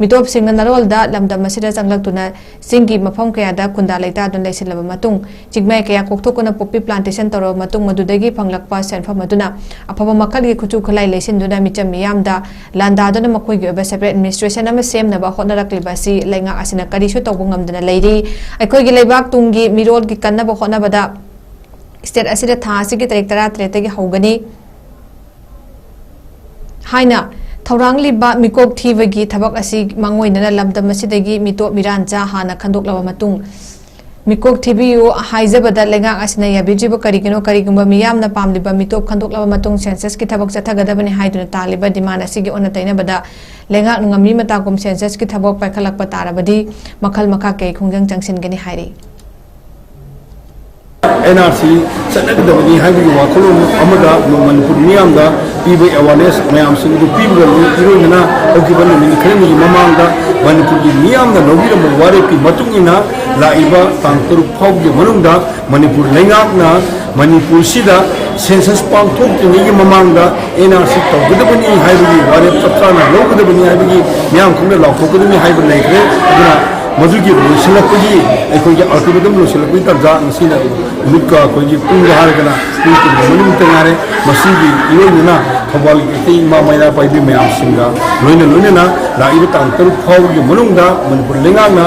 ꯃꯤꯇꯣꯞꯁꯤꯡꯅ ꯅꯔꯣꯜꯗ ꯂꯝꯗꯝ ꯑꯁꯤꯗ ꯆꯪꯂꯛꯇꯨꯅ ꯆꯤꯡꯒꯤ ꯃꯐꯝ ꯀꯌꯥꯗ ꯈꯨꯟꯗꯥ ꯂꯩꯇꯥꯗꯨꯅ ꯂꯩꯁꯤꯜꯂꯕ ꯃꯇꯨꯡ, ꯆꯤꯡꯃꯥꯏ ꯀꯌꯥ ꯀꯣꯛꯊꯣꯛꯇꯨꯅ ꯄꯣꯄꯤ ꯄ꯭ꯂꯥꯟꯇꯦꯁꯟ ꯇꯧꯔꯕ ꯃꯇꯨꯡ, ꯃꯗꯨꯗꯒꯤ ꯐꯪꯂꯛꯄ ꯁꯦꯟꯐꯝ ꯑꯗꯨꯅ ꯑꯐꯕ ꯃꯈꯜꯒꯤ ꯈꯨꯠꯁꯨ ꯈꯨꯠꯂꯥꯏ ꯂꯩꯁꯤꯟꯗꯨꯅ ꯃꯤꯆꯝ ꯃꯤꯌꯥꯝꯗ ꯂꯥꯟꯗꯥꯗꯨꯅ ꯃꯈꯣꯏꯒꯤ ꯑꯣꯏꯕ separate administration ꯑꯃ ꯁꯦꯝꯅꯕ ꯍꯣꯠꯅꯔꯛꯂꯤꯕ ꯑꯁꯤ ꯂꯩꯉꯥꯛ ꯑꯁꯤꯅ ꯀꯔꯤꯁꯨ ꯇꯧꯕ ꯉꯝꯗꯅ ꯂꯩꯔꯤ꯫ ꯑꯩꯈꯣꯏꯒꯤ ꯂꯩꯕꯥꯛ ꯇꯨꯡꯒꯤ ꯃꯤꯔꯣꯜꯒꯤ ꯀꯟꯅꯕ ꯍꯣꯠꯅꯕꯗ state ꯑꯁꯤꯗ ꯊꯥ ꯑꯁꯤꯒꯤ ꯇꯥꯔꯤꯛ ꯇꯔꯥꯇꯔꯦꯠꯇꯒꯤ ꯍꯧꯒꯅꯤ ꯍꯥꯏꯅ ꯊꯧꯔꯥꯡꯂꯤꯕ ꯃꯤꯀꯣꯛ ꯊꯤꯕꯒꯤ ꯊꯕꯛ ꯑꯁꯤ ꯃꯥꯡꯑꯣꯏꯅꯅ ꯂꯝꯗꯝ ꯑꯁꯤꯗꯒꯤ ꯃꯤꯇꯣꯞ ꯃꯤꯔꯥꯟꯆꯥ ꯍꯥꯟꯅ ꯈꯟꯗꯣꯛꯂꯕ ꯃꯇꯨꯡ ꯃꯤꯀꯣꯛ ꯊꯤꯕꯤꯌꯨ ꯍꯥꯏꯖꯕꯗ ꯂꯩꯉꯥꯛ ꯑꯁꯤꯅ ꯌꯥꯕꯤꯗ꯭ꯔꯤꯕ ꯀꯔꯤꯒꯤꯅꯣ? ꯀꯔꯤꯒꯨꯝꯕ ꯃꯤꯌꯥꯝꯅ ꯄꯥꯝꯂꯤꯕ ꯃꯤꯇꯣꯞ ꯈꯟꯗꯣꯛꯂꯕ ꯃꯇꯨꯡ ꯁꯦꯟꯁꯁꯀꯤ ꯊꯕꯛ ꯆꯠꯊꯒꯗꯕꯅꯤ ꯍꯥꯏꯗꯨꯅ ꯇꯥꯜꯂꯤꯕ demand ꯑꯁꯤꯒꯤ ꯑꯣꯟꯅ ꯇꯩꯅꯕꯗ ꯂꯩꯉꯥꯛꯅ ꯉꯝꯃꯤ ꯃꯇꯥꯒꯨꯝ ꯁꯦꯟꯁꯁꯀꯤ ꯊꯕꯛ ꯄꯥꯏꯈꯠꯂꯛꯄ ꯇꯥꯔꯕꯗꯤ ꯃꯈꯜ ꯃꯈꯥ ꯀꯌꯥ ꯈꯣꯡꯖꯪ ꯆꯪꯁꯤꯟꯒꯅꯤ ꯍꯥꯏꯔꯤ꯫ ꯑꯦꯟ ꯑꯥꯔ ꯁꯤ ꯆꯠꯅꯒꯗꯕꯅꯤ ꯍꯥꯏꯕꯒꯤ ꯋꯥꯈꯜꯂꯣꯟ ꯑꯃꯗ ꯃꯅꯤꯄꯨꯔ ꯃꯤꯌꯥꯝꯗ ꯄꯤꯕ ꯑꯦꯋꯥꯔꯅꯦꯁ ꯃꯌꯥꯝꯁꯤꯡ ꯑꯗꯨ ꯄꯤꯕꯒ ꯏꯔꯣꯏꯅꯅ ꯍꯧꯈꯤꯕ ꯅꯨꯃꯤꯠ ꯈꯔꯅꯤꯒꯤ ꯃꯃꯥꯡꯗ ꯃꯅꯤꯄꯨꯔꯒꯤ ꯃꯤꯌꯥꯝꯅ ꯂꯧꯕꯤꯔꯝꯕ ꯋꯥꯔꯦꯞꯀꯤ ꯃꯇꯨꯡ ꯏꯟꯅ ꯂꯥꯛꯏꯕ ꯇꯥꯡ ꯇꯔꯨꯛ ꯐꯥꯎꯕꯒꯤ ꯃꯅꯨꯡꯗ ꯃꯅꯤꯄꯨꯔ ꯂꯩꯉꯥꯛꯅ ꯃꯅꯤꯄꯨꯔꯁꯤꯗ ꯁꯦꯟꯁꯁ ꯄꯥꯡꯊꯣꯛꯇ꯭ꯔꯤꯉꯩꯒꯤ ꯃꯃꯥꯡꯗ ꯑꯦꯟ ꯑꯥꯔ ꯁꯤ ꯇꯧꯒꯗꯕꯅꯤ ꯍꯥꯏꯕꯒꯤ ꯋꯥꯔꯦꯞ ꯆꯞ ꯆꯥꯅ ꯂꯧꯒꯗꯕꯅꯤ ꯍꯥꯏꯕꯒꯤ ꯃꯤꯌꯥꯝ ꯈꯪꯅ ꯂꯥꯎꯊꯣꯛꯀꯗꯕꯅꯤ ꯍꯥꯏꯕ ꯂꯩꯈ꯭ꯔꯦ꯫ ꯑꯗꯨꯅ ꯃꯗꯨꯒꯤ ꯂꯣꯏꯁꯤꯜꯂꯛꯄꯒꯤ, ꯑꯩꯈꯣꯏꯒꯤ ꯑꯜꯇꯤꯃꯦꯇꯝ ꯂꯣꯏꯁꯤꯜꯂꯛꯄꯒꯤ ꯇꯥꯟꯖꯥ ꯉꯁꯤꯅ ꯅꯨꯃꯤꯠꯀ ꯑꯩꯈꯣꯏꯒꯤ ꯄꯨꯡꯗ ꯍꯥꯏꯔꯒꯅ ꯄꯨꯡ ꯀꯨꯟꯒꯤ ꯃꯅꯨꯡꯗ ꯉꯥꯏꯔꯦ꯫ ꯃꯁꯤꯒꯤ ꯏꯔꯣꯏꯅꯅ ꯊꯧꯕꯥꯜꯒꯤ ꯏꯇꯩ ꯏꯃꯥ ꯃꯩꯔꯥ ꯄꯥꯏꯕꯤ ꯃꯌꯥꯝꯁꯤꯡꯒ ꯂꯣꯏꯅ ꯂꯣꯏꯅꯅ ꯂꯥꯛꯏꯕ ꯇꯥꯡ ꯇꯔꯨꯛ ꯐꯥꯎꯕꯒꯤ ꯃꯅꯨꯡꯗ ꯃꯅꯤꯄꯨꯔ ꯂꯩꯉꯥꯛꯅ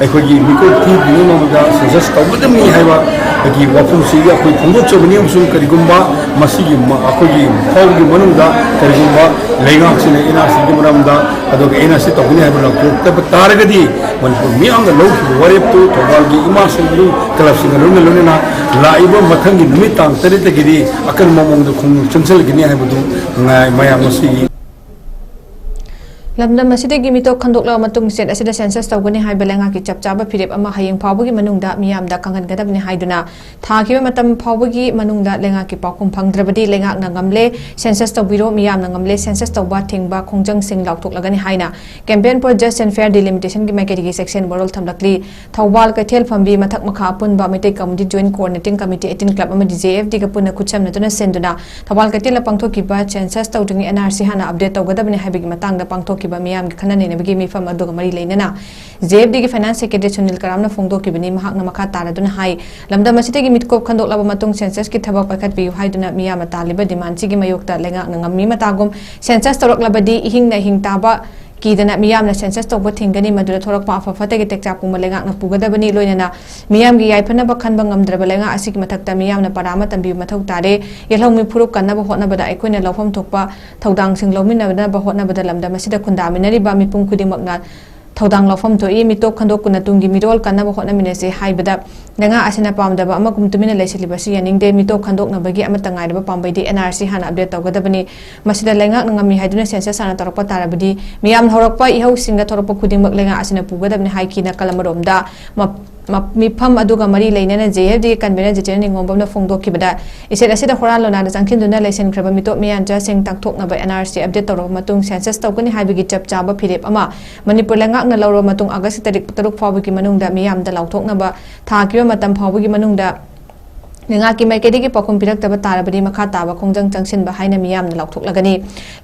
ꯑꯩꯈꯣꯏꯒꯤ ꯃꯤꯀꯣꯛ ꯊꯤꯗ꯭ꯔꯤꯉꯩ ꯃꯃꯥꯡꯗ ꯁꯦꯟꯁꯁ ꯇꯧꯒꯗꯕꯅꯤ ꯍꯥꯏꯕ ꯑꯩꯒꯤ ꯋꯥꯐꯝꯁꯤꯒꯤ ꯑꯩꯈꯣꯏ ꯐꯣꯡꯗꯣꯛꯆꯕꯅꯤ꯫ ꯑꯃꯁꯨꯡ ꯀꯔꯤꯒꯨꯝꯕ ꯃꯁꯤꯒꯤ ꯃ-, ꯑꯩꯈꯣꯏꯒꯤ ꯐꯥꯎꯕꯒꯤ ꯃꯅꯨꯡꯗ ꯀꯔꯤꯒꯨꯝꯕ ꯂꯩꯉꯥꯛꯁꯤꯅ ꯑꯦꯟ ꯑꯥꯔ ꯁꯤꯒꯤ ꯃꯔꯝꯗ, ꯑꯗꯨꯒ ꯑꯦꯟ ꯑꯥꯔ ꯁꯤ ꯇꯧꯒꯅꯤ ꯍꯥꯏꯕ ꯂꯥꯎꯊꯣꯛꯇꯕ ꯇꯥꯔꯒꯗꯤ, ꯃꯅꯤꯄꯨꯔ ꯃꯤꯌꯥꯝꯅ ꯂꯧꯈꯤꯕ ꯋꯥꯔꯦꯞꯇꯨ ꯊꯧꯕꯥꯜꯒꯤ ꯏꯃꯥꯁꯤꯡ, ꯀ꯭ꯂꯕꯁꯤꯡꯒ ꯂꯣꯏꯅ ꯂꯣꯏꯅꯅ ꯂꯥꯛꯏꯕ ꯃꯊꯪꯒꯤ ꯅꯨꯃꯤꯠ ꯇꯥꯡ ꯇꯔꯦꯠꯇꯒꯤꯗꯤ ꯑꯀꯟꯕ ꯃꯑꯣꯡꯗ ꯈꯣꯡꯖꯪ ꯆꯪꯁꯤꯜꯂꯛꯀꯅꯤ ꯍꯥꯏꯕꯗꯨ ꯉꯥꯏ-, ꯃꯌꯥꯝ ꯉꯁꯤꯒꯤ ꯂꯝꯗꯝ ꯑꯁꯤꯗꯒꯤ ꯃꯤꯇꯣꯞ ꯈꯟꯗꯣꯛꯂꯕ ꯃꯇꯨꯡ, ꯁ꯭ꯇꯦꯠ ꯑꯁꯤꯗ ꯁꯦꯟꯁꯁ ꯇꯧꯒꯅꯤ ꯍꯥꯏꯕ ꯂꯩꯉꯥꯛꯀꯤ ꯆꯞ ꯆꯥꯕ ꯐꯤꯔꯦꯞ ꯑꯃ ꯍꯌꯦꯡ ꯐꯥꯎꯕꯒꯤ ꯃꯅꯨꯡꯗ ꯃꯤꯌꯥꯝꯗ ꯈꯪꯍꯟꯒꯗꯕꯅꯤ ꯍꯥꯏꯗꯨꯅ ꯊꯥꯈꯤꯕ ꯃꯇꯝ ꯐꯥꯎꯕꯒꯤ ꯃꯅꯨꯡꯗ ꯂꯩꯉꯥꯛꯀꯤ ꯄꯥꯎꯈꯨꯝ ꯐꯪꯗ꯭ꯔꯕꯗꯤ ꯂꯩꯉꯥꯛꯅ ꯉꯝꯂꯦ, ꯁꯦꯟꯁꯁ ꯇꯧꯕꯤꯔꯣ, ꯃꯤꯌꯥꯝꯅ ꯉꯝꯂꯦ, ꯁꯦꯟꯁꯁ ꯇꯧꯕ ꯊꯤꯡꯕ ꯈꯣꯡꯖꯪꯁꯤꯡ ꯂꯥꯎꯊꯣꯛꯂꯒꯅꯤ ꯍꯥꯏꯅ Campaign for Just and Fair Delimitation ꯒꯤ ꯃꯥꯏꯀꯩꯗꯒꯤ ꯆꯦꯛꯁꯤꯟ ꯋꯥꯔꯣꯜ ꯊꯝꯂꯛꯂꯤ꯫ ꯊꯧꯕꯥꯜ ꯀꯩꯊꯦꯜ ꯐꯝꯕꯤ ꯃꯊꯛ ꯃꯈꯥ ꯑꯄꯨꯟꯕ Meitei community joint coordinating committee eighteen club ꯑꯃꯗꯤ ꯖꯦ ꯑꯦꯐ ꯗꯤꯒ ꯄꯨꯟꯅ ꯈꯨꯠꯁꯝꯅꯗꯨꯅ ꯁꯤꯟꯗꯨꯅ ꯊꯧꯕꯥꯜ ꯀꯩꯊꯦꯜꯗ ꯄꯥꯡꯊꯣꯛꯈꯤꯕ ꯁꯦꯟꯁꯁ ꯇꯧꯗ꯭ꯔꯤꯉꯩ ꯑꯦꯟ ꯑꯥꯔ ꯁꯤ ꯍꯥꯟꯅ ꯑꯞꯗꯦꯠ ꯇꯧꯒꯗꯕꯅꯤ ꯍꯥꯏꯕꯒꯤ ꯃꯇꯥꯡꯗ ꯄꯥꯡꯊꯣꯛꯈꯤꯕ ꯃꯤꯌꯥꯝꯒꯤ ꯈꯟꯅ ꯅꯩꯅꯕꯒꯤ ꯃꯤꯐꯝ ꯑꯗꯨꯒ ꯃꯔꯤ ꯂꯩꯅꯅ ꯖꯦ ꯑꯦꯐ ꯗꯤꯒꯤ ꯐꯥꯏꯅꯥꯟꯁ ꯁꯦꯀ꯭ꯔꯦꯇꯔꯤ ꯁꯨꯅꯤꯜ ꯀꯔꯥꯝꯅ ꯐꯣꯡꯗꯣꯛꯈꯤꯕꯅꯤ꯫ ꯃꯍꯥꯛꯅ ꯃꯈꯥ ꯇꯥꯔꯗꯨꯅ ꯍꯥꯏ, ꯂꯝꯗꯝ ꯑꯁꯤꯗꯒꯤ ꯃꯤꯠꯀꯣꯞ ꯈꯟꯗꯣꯛꯂꯕ ꯃꯇꯨꯡ ꯁꯦꯟꯁꯁꯀꯤ ꯊꯕꯛ ꯄꯥꯏꯈꯠꯄꯤꯌꯨ ꯍꯥꯏꯗꯨꯅ ꯃꯤꯌꯥꯝꯅ ꯇꯥꯜꯂꯤꯕ ꯗꯤꯃꯥꯟꯁꯤꯒꯤ ꯃꯥꯌꯣꯛꯇ ꯂꯩꯉꯥꯛꯅ ꯉꯝꯃꯤ ꯃꯇꯥꯒꯨꯝ ꯁꯦꯟꯁꯁ ꯇꯧꯔꯛꯂꯕꯗꯤ ꯏꯍꯤꯡꯅ ꯏꯍꯤꯡ ꯇꯥꯕ ꯀꯤꯗꯅ ꯃꯤꯌꯥꯝꯅ ꯁꯦꯟꯁꯁ ꯇꯧꯕ ꯊꯤꯡꯒꯅꯤ꯫ ꯃꯗꯨꯗ ꯊꯣꯔꯛꯄ ꯑꯐ ꯐꯠꯇꯒꯤ ꯇꯦꯛꯆꯥꯛ ꯄꯨꯝꯕ ꯂꯩꯉꯥꯛꯅ ꯄꯨꯒꯗꯕꯅꯤ꯫ ꯂꯣꯏꯅꯅ ꯃꯤꯌꯥꯝꯒꯤ ꯌꯥꯏꯐꯅꯕ ꯈꯟꯕ ꯉꯝꯗ꯭ꯔꯕ ꯂꯩꯉꯥꯛ ꯑꯁꯤꯒꯤ ꯃꯊꯛꯇ ꯃꯤꯌꯥꯝꯅ ꯄꯔꯥ ꯑꯃ ꯇꯝꯕꯤꯕ ꯃꯊꯧ ꯇꯥꯔꯦ꯫ ꯌꯦꯜꯍꯧꯃꯤ ꯐꯨꯔꯨꯞ ꯀꯟꯅꯕ ꯍꯣꯠꯅꯕꯗ ꯑꯩꯈꯣꯏꯅ ꯂꯧꯐꯝ ꯊꯣꯛꯄ ꯊꯧꯗꯥꯡꯁꯤꯡ ꯂꯧꯃꯤꯟꯅꯅꯕ ꯍꯣꯠꯅꯕꯗ ꯂꯝꯗꯝ ꯑꯁꯤꯗ ꯈꯨꯟꯗꯥꯃꯤꯟꯅꯔꯤꯕ ꯃꯤꯄꯨꯝ ꯈꯨꯗꯤꯡꯃꯛꯅ ꯊꯧꯗꯥꯡ ꯂꯧꯐꯝ ꯊꯣꯛꯏ꯫ ꯃꯤꯇꯣꯞ ꯈꯟꯗꯣꯛꯇꯨꯅ ꯇꯨꯡꯒꯤ ꯃꯤꯔꯣꯜ ꯀꯟꯅꯕ ꯍꯣꯠꯅꯃꯤꯟꯅꯁꯤ ꯍꯥꯏꯕꯗ ꯂꯩꯉꯥꯛ ꯑꯁꯤꯅ ꯄꯥꯝꯗꯕ ꯑꯃꯒꯨꯝ ꯇꯨꯃꯤꯟꯅ ꯂꯩꯁꯤꯜꯂꯤꯕꯁꯤ ꯌꯥꯅꯤꯡꯗꯦ꯫ ꯃꯤꯇꯣꯞ ꯈꯟꯗꯣꯛꯅꯕꯒꯤ ꯑꯃꯠꯇ ꯉꯥꯏꯔꯕ ꯄꯥꯝꯕꯩꯗꯤ ꯑꯦꯟ ꯑꯥꯔ ꯁꯤ ꯍꯥꯟꯅ ꯑꯞꯗꯦꯠ ꯇꯧꯒꯗꯕꯅꯤ꯫ ꯃꯁꯤꯗ ꯂꯩꯉꯥꯛꯅ ꯉꯝꯃꯤ ꯍꯥꯏꯗꯨꯅ ꯁꯦꯟꯁꯁ ꯍꯥꯟꯅ ꯇꯧꯔꯛꯄ ꯇꯥꯔꯕꯗꯤ ꯃꯤꯌꯥꯝꯅ ꯍꯧꯔꯛꯄ ꯏꯍꯧꯁꯤꯡꯗ ꯊꯣꯔꯛꯄ ꯈꯨꯗꯤꯡꯃꯛ ꯂꯩꯉꯥꯛ ꯑꯁꯤꯅ ꯄꯨꯒꯗꯕꯅꯤ ꯍꯥꯏꯈꯤ꯫ ꯅꯥꯀꯜ ꯑꯃꯔꯣꯝꯗ ꯃ-, ꯃꯤꯐꯝ ꯑꯗꯨꯒ ꯃꯔꯤ ꯂꯩꯅꯅ J F D convener Jiten ꯅꯤꯡꯉꯣꯝꯕꯝꯅ ꯐꯣꯡꯗꯣꯛꯈꯤꯕꯗ, ꯏꯁꯇꯦꯠ ꯑꯁꯤꯗ ꯍꯨꯔꯥꯟ ꯂꯣꯟꯅꯥꯗ ꯆꯪꯁꯤꯟꯗꯨꯅ ꯂꯩꯁꯤꯟꯈ꯭ꯔꯕ ꯃꯤꯇꯣꯞ ꯃꯤꯌꯥꯟꯆꯥꯁꯤꯡ ꯇꯥꯛꯊꯣꯛꯅꯕ ꯑꯦꯟ ꯑꯥꯔ ꯁꯤ ꯑꯞꯗꯦꯠ ꯇꯧꯔꯕ ꯃꯇꯨꯡ ꯁꯦꯟꯁꯁ ꯇꯧꯒꯅꯤ ꯍꯥꯏꯕꯒꯤ ꯆꯞ ꯆꯥꯕ ꯐꯤꯔꯦꯞ ꯑꯃ ꯃꯅꯤꯄꯨꯔ ꯂꯩꯉꯥꯛꯅ ꯂꯧꯔꯕ ꯃꯇꯨꯡ ꯑꯥꯒꯁꯀꯤ ꯇꯥꯔꯤꯛ ꯇꯔꯨꯛ ꯐꯥꯎꯕꯒꯤ ꯃꯅꯨꯡꯗ ꯃꯤꯌꯥꯝꯗ ꯂꯥꯎꯊꯣꯛꯅꯕ ꯊꯥꯈꯤꯕ ꯃꯇꯝ ꯐꯥꯎꯕꯒꯤ ꯃꯅꯨꯡꯗ ꯂꯩꯉꯥꯛꯀꯤ ꯃꯥꯏꯀꯩꯗꯒꯤ ꯄꯥꯎꯈꯨꯝ ꯄꯤꯔꯛꯇꯕ ꯇꯥꯔꯕꯗꯤ ꯃꯈꯥ ꯇꯥꯕ ꯈꯣꯡꯖꯪ ꯆꯪꯁꯤꯟꯕ ꯍꯥꯏꯅ ꯃꯤꯌꯥꯝꯅ ꯂꯥꯎꯊꯣꯛꯂꯒꯅꯤ꯫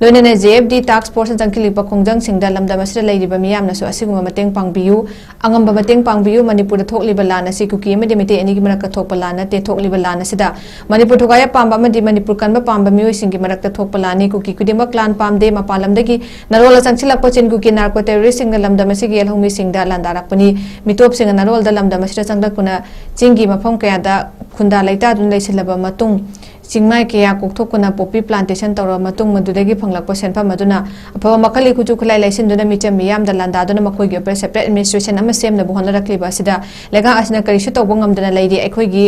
ꯂꯣꯏꯅꯅ ꯖꯦ ꯑꯦꯐ ꯗꯤ ꯇꯥꯛꯁ ꯐꯣꯔꯁꯅ ꯆꯪꯁꯤꯜꯂꯤꯕ ꯈꯣꯡꯖꯪꯁꯤꯡꯗ ꯂꯝꯗꯝ ꯑꯁꯤꯗ ꯂꯩꯔꯤꯕ ꯃꯤꯌꯥꯝꯅꯁꯨ ꯑꯁꯤꯒꯨꯝꯕ ꯃꯇꯦꯡ ꯄꯥꯡꯕꯤꯌꯨ, ꯑꯉꯝꯕ ꯃꯇꯦꯡ ꯄꯥꯡꯕꯤꯌꯨ꯫ ꯃꯅꯤꯄꯨꯔꯗ ꯊꯣꯛꯂꯤꯕ ꯂꯥꯟ ꯑꯁꯤ ꯀꯨꯀꯤ ꯑꯃꯗꯤ ꯃꯩꯇꯩ ꯑꯅꯤꯒꯤ ꯃꯔꯛꯇ ꯊꯣꯛꯄ ꯂꯥꯟ ꯅꯠꯇꯦ꯫ ꯊꯣꯛꯂꯤꯕ ꯂꯥꯟ ꯑꯁꯤꯗ ꯃꯅꯤꯄꯨꯔ ꯊꯨꯒꯥꯏꯕ ꯄꯥꯝꯕ ꯑꯃꯗꯤ ꯃꯅꯤꯄꯨꯔ ꯀꯟꯕ ꯄꯥꯝꯕ ꯃꯤꯑꯣꯏꯁꯤꯡꯒꯤ ꯃꯔꯛꯇ ꯊꯣꯛꯄ ꯂꯥꯟꯅꯤ꯫ ꯀꯨꯀꯤ ꯈꯨꯗꯤꯡꯃꯛ ꯂꯥꯟ ꯄꯥꯝꯗꯦ꯫ ꯃꯄꯥꯟ ꯂꯝꯗꯒꯤ ꯅꯔꯣꯜꯗ ꯆꯪꯁꯤꯜꯂꯛꯄ ꯆꯤꯟ ꯀꯨꯀꯤ ꯅꯥꯔꯀꯣ ꯇꯦꯔꯣꯔꯤꯁ꯭ꯠꯁꯤꯡꯅ ꯂꯝꯗꯝ ꯑꯁꯤꯒꯤ ꯌꯦꯜꯍꯧꯃꯤꯁꯤꯡꯗ ꯂꯥꯟꯗꯥꯔꯛꯄꯅꯤ꯫ ꯃꯤꯇꯣꯞꯁꯤꯡꯅ ꯅꯔꯣꯜꯗ ꯂꯝꯗꯝ ꯑꯁꯤꯗ ꯆꯪꯂꯛꯇꯨꯅ ꯆꯤꯡꯒꯤ ꯃꯐꯝ ꯀꯌꯥꯗ ꯈꯨꯟꯗꯥ ꯂꯩꯇꯥꯗꯨꯅ ꯂꯩꯁꯤꯜꯂꯕ ꯃꯇꯨꯡ, ꯆꯤꯡꯃꯥꯏ ꯀꯌꯥ ꯀꯣꯛꯊꯣꯛꯇꯨꯅ ꯄꯣꯄꯤ ꯄ꯭ꯂꯥꯟꯇꯦꯁꯟ ꯇꯧꯔꯕ ꯃꯇꯨꯡ, ꯃꯗꯨꯗꯒꯤ ꯐꯪꯂꯛꯄ ꯁꯦꯟꯐꯝ ꯑꯗꯨꯅ ꯑꯐꯕ ꯃꯈꯜꯒꯤ ꯈꯨꯠꯁꯨ ꯈꯨꯠꯂꯥꯏ ꯂꯩꯁꯤꯟꯗꯨꯅ ꯃꯤꯆꯝ ꯃꯤꯌꯥꯝꯗ ꯂꯥꯟꯗꯥꯗꯨꯅ ꯃꯈꯣꯏꯒꯤ ꯑꯣꯏꯕ ꯁꯦꯄꯔꯦꯠ ꯑꯦꯗꯃꯤꯅꯤꯁꯇ꯭ꯔꯦꯁꯟ ꯑꯃ ꯁꯦꯝꯅꯕ ꯍꯣꯠꯅꯔꯛꯂꯤꯕ ꯑꯁꯤꯗ ꯂꯩꯉꯥꯛ ꯑꯁꯤꯅ ꯀꯔꯤꯁꯨ ꯇꯧꯕ ꯉꯝꯗꯅ ꯂꯩꯔꯤ꯫ ꯑꯩꯈꯣꯏꯒꯤ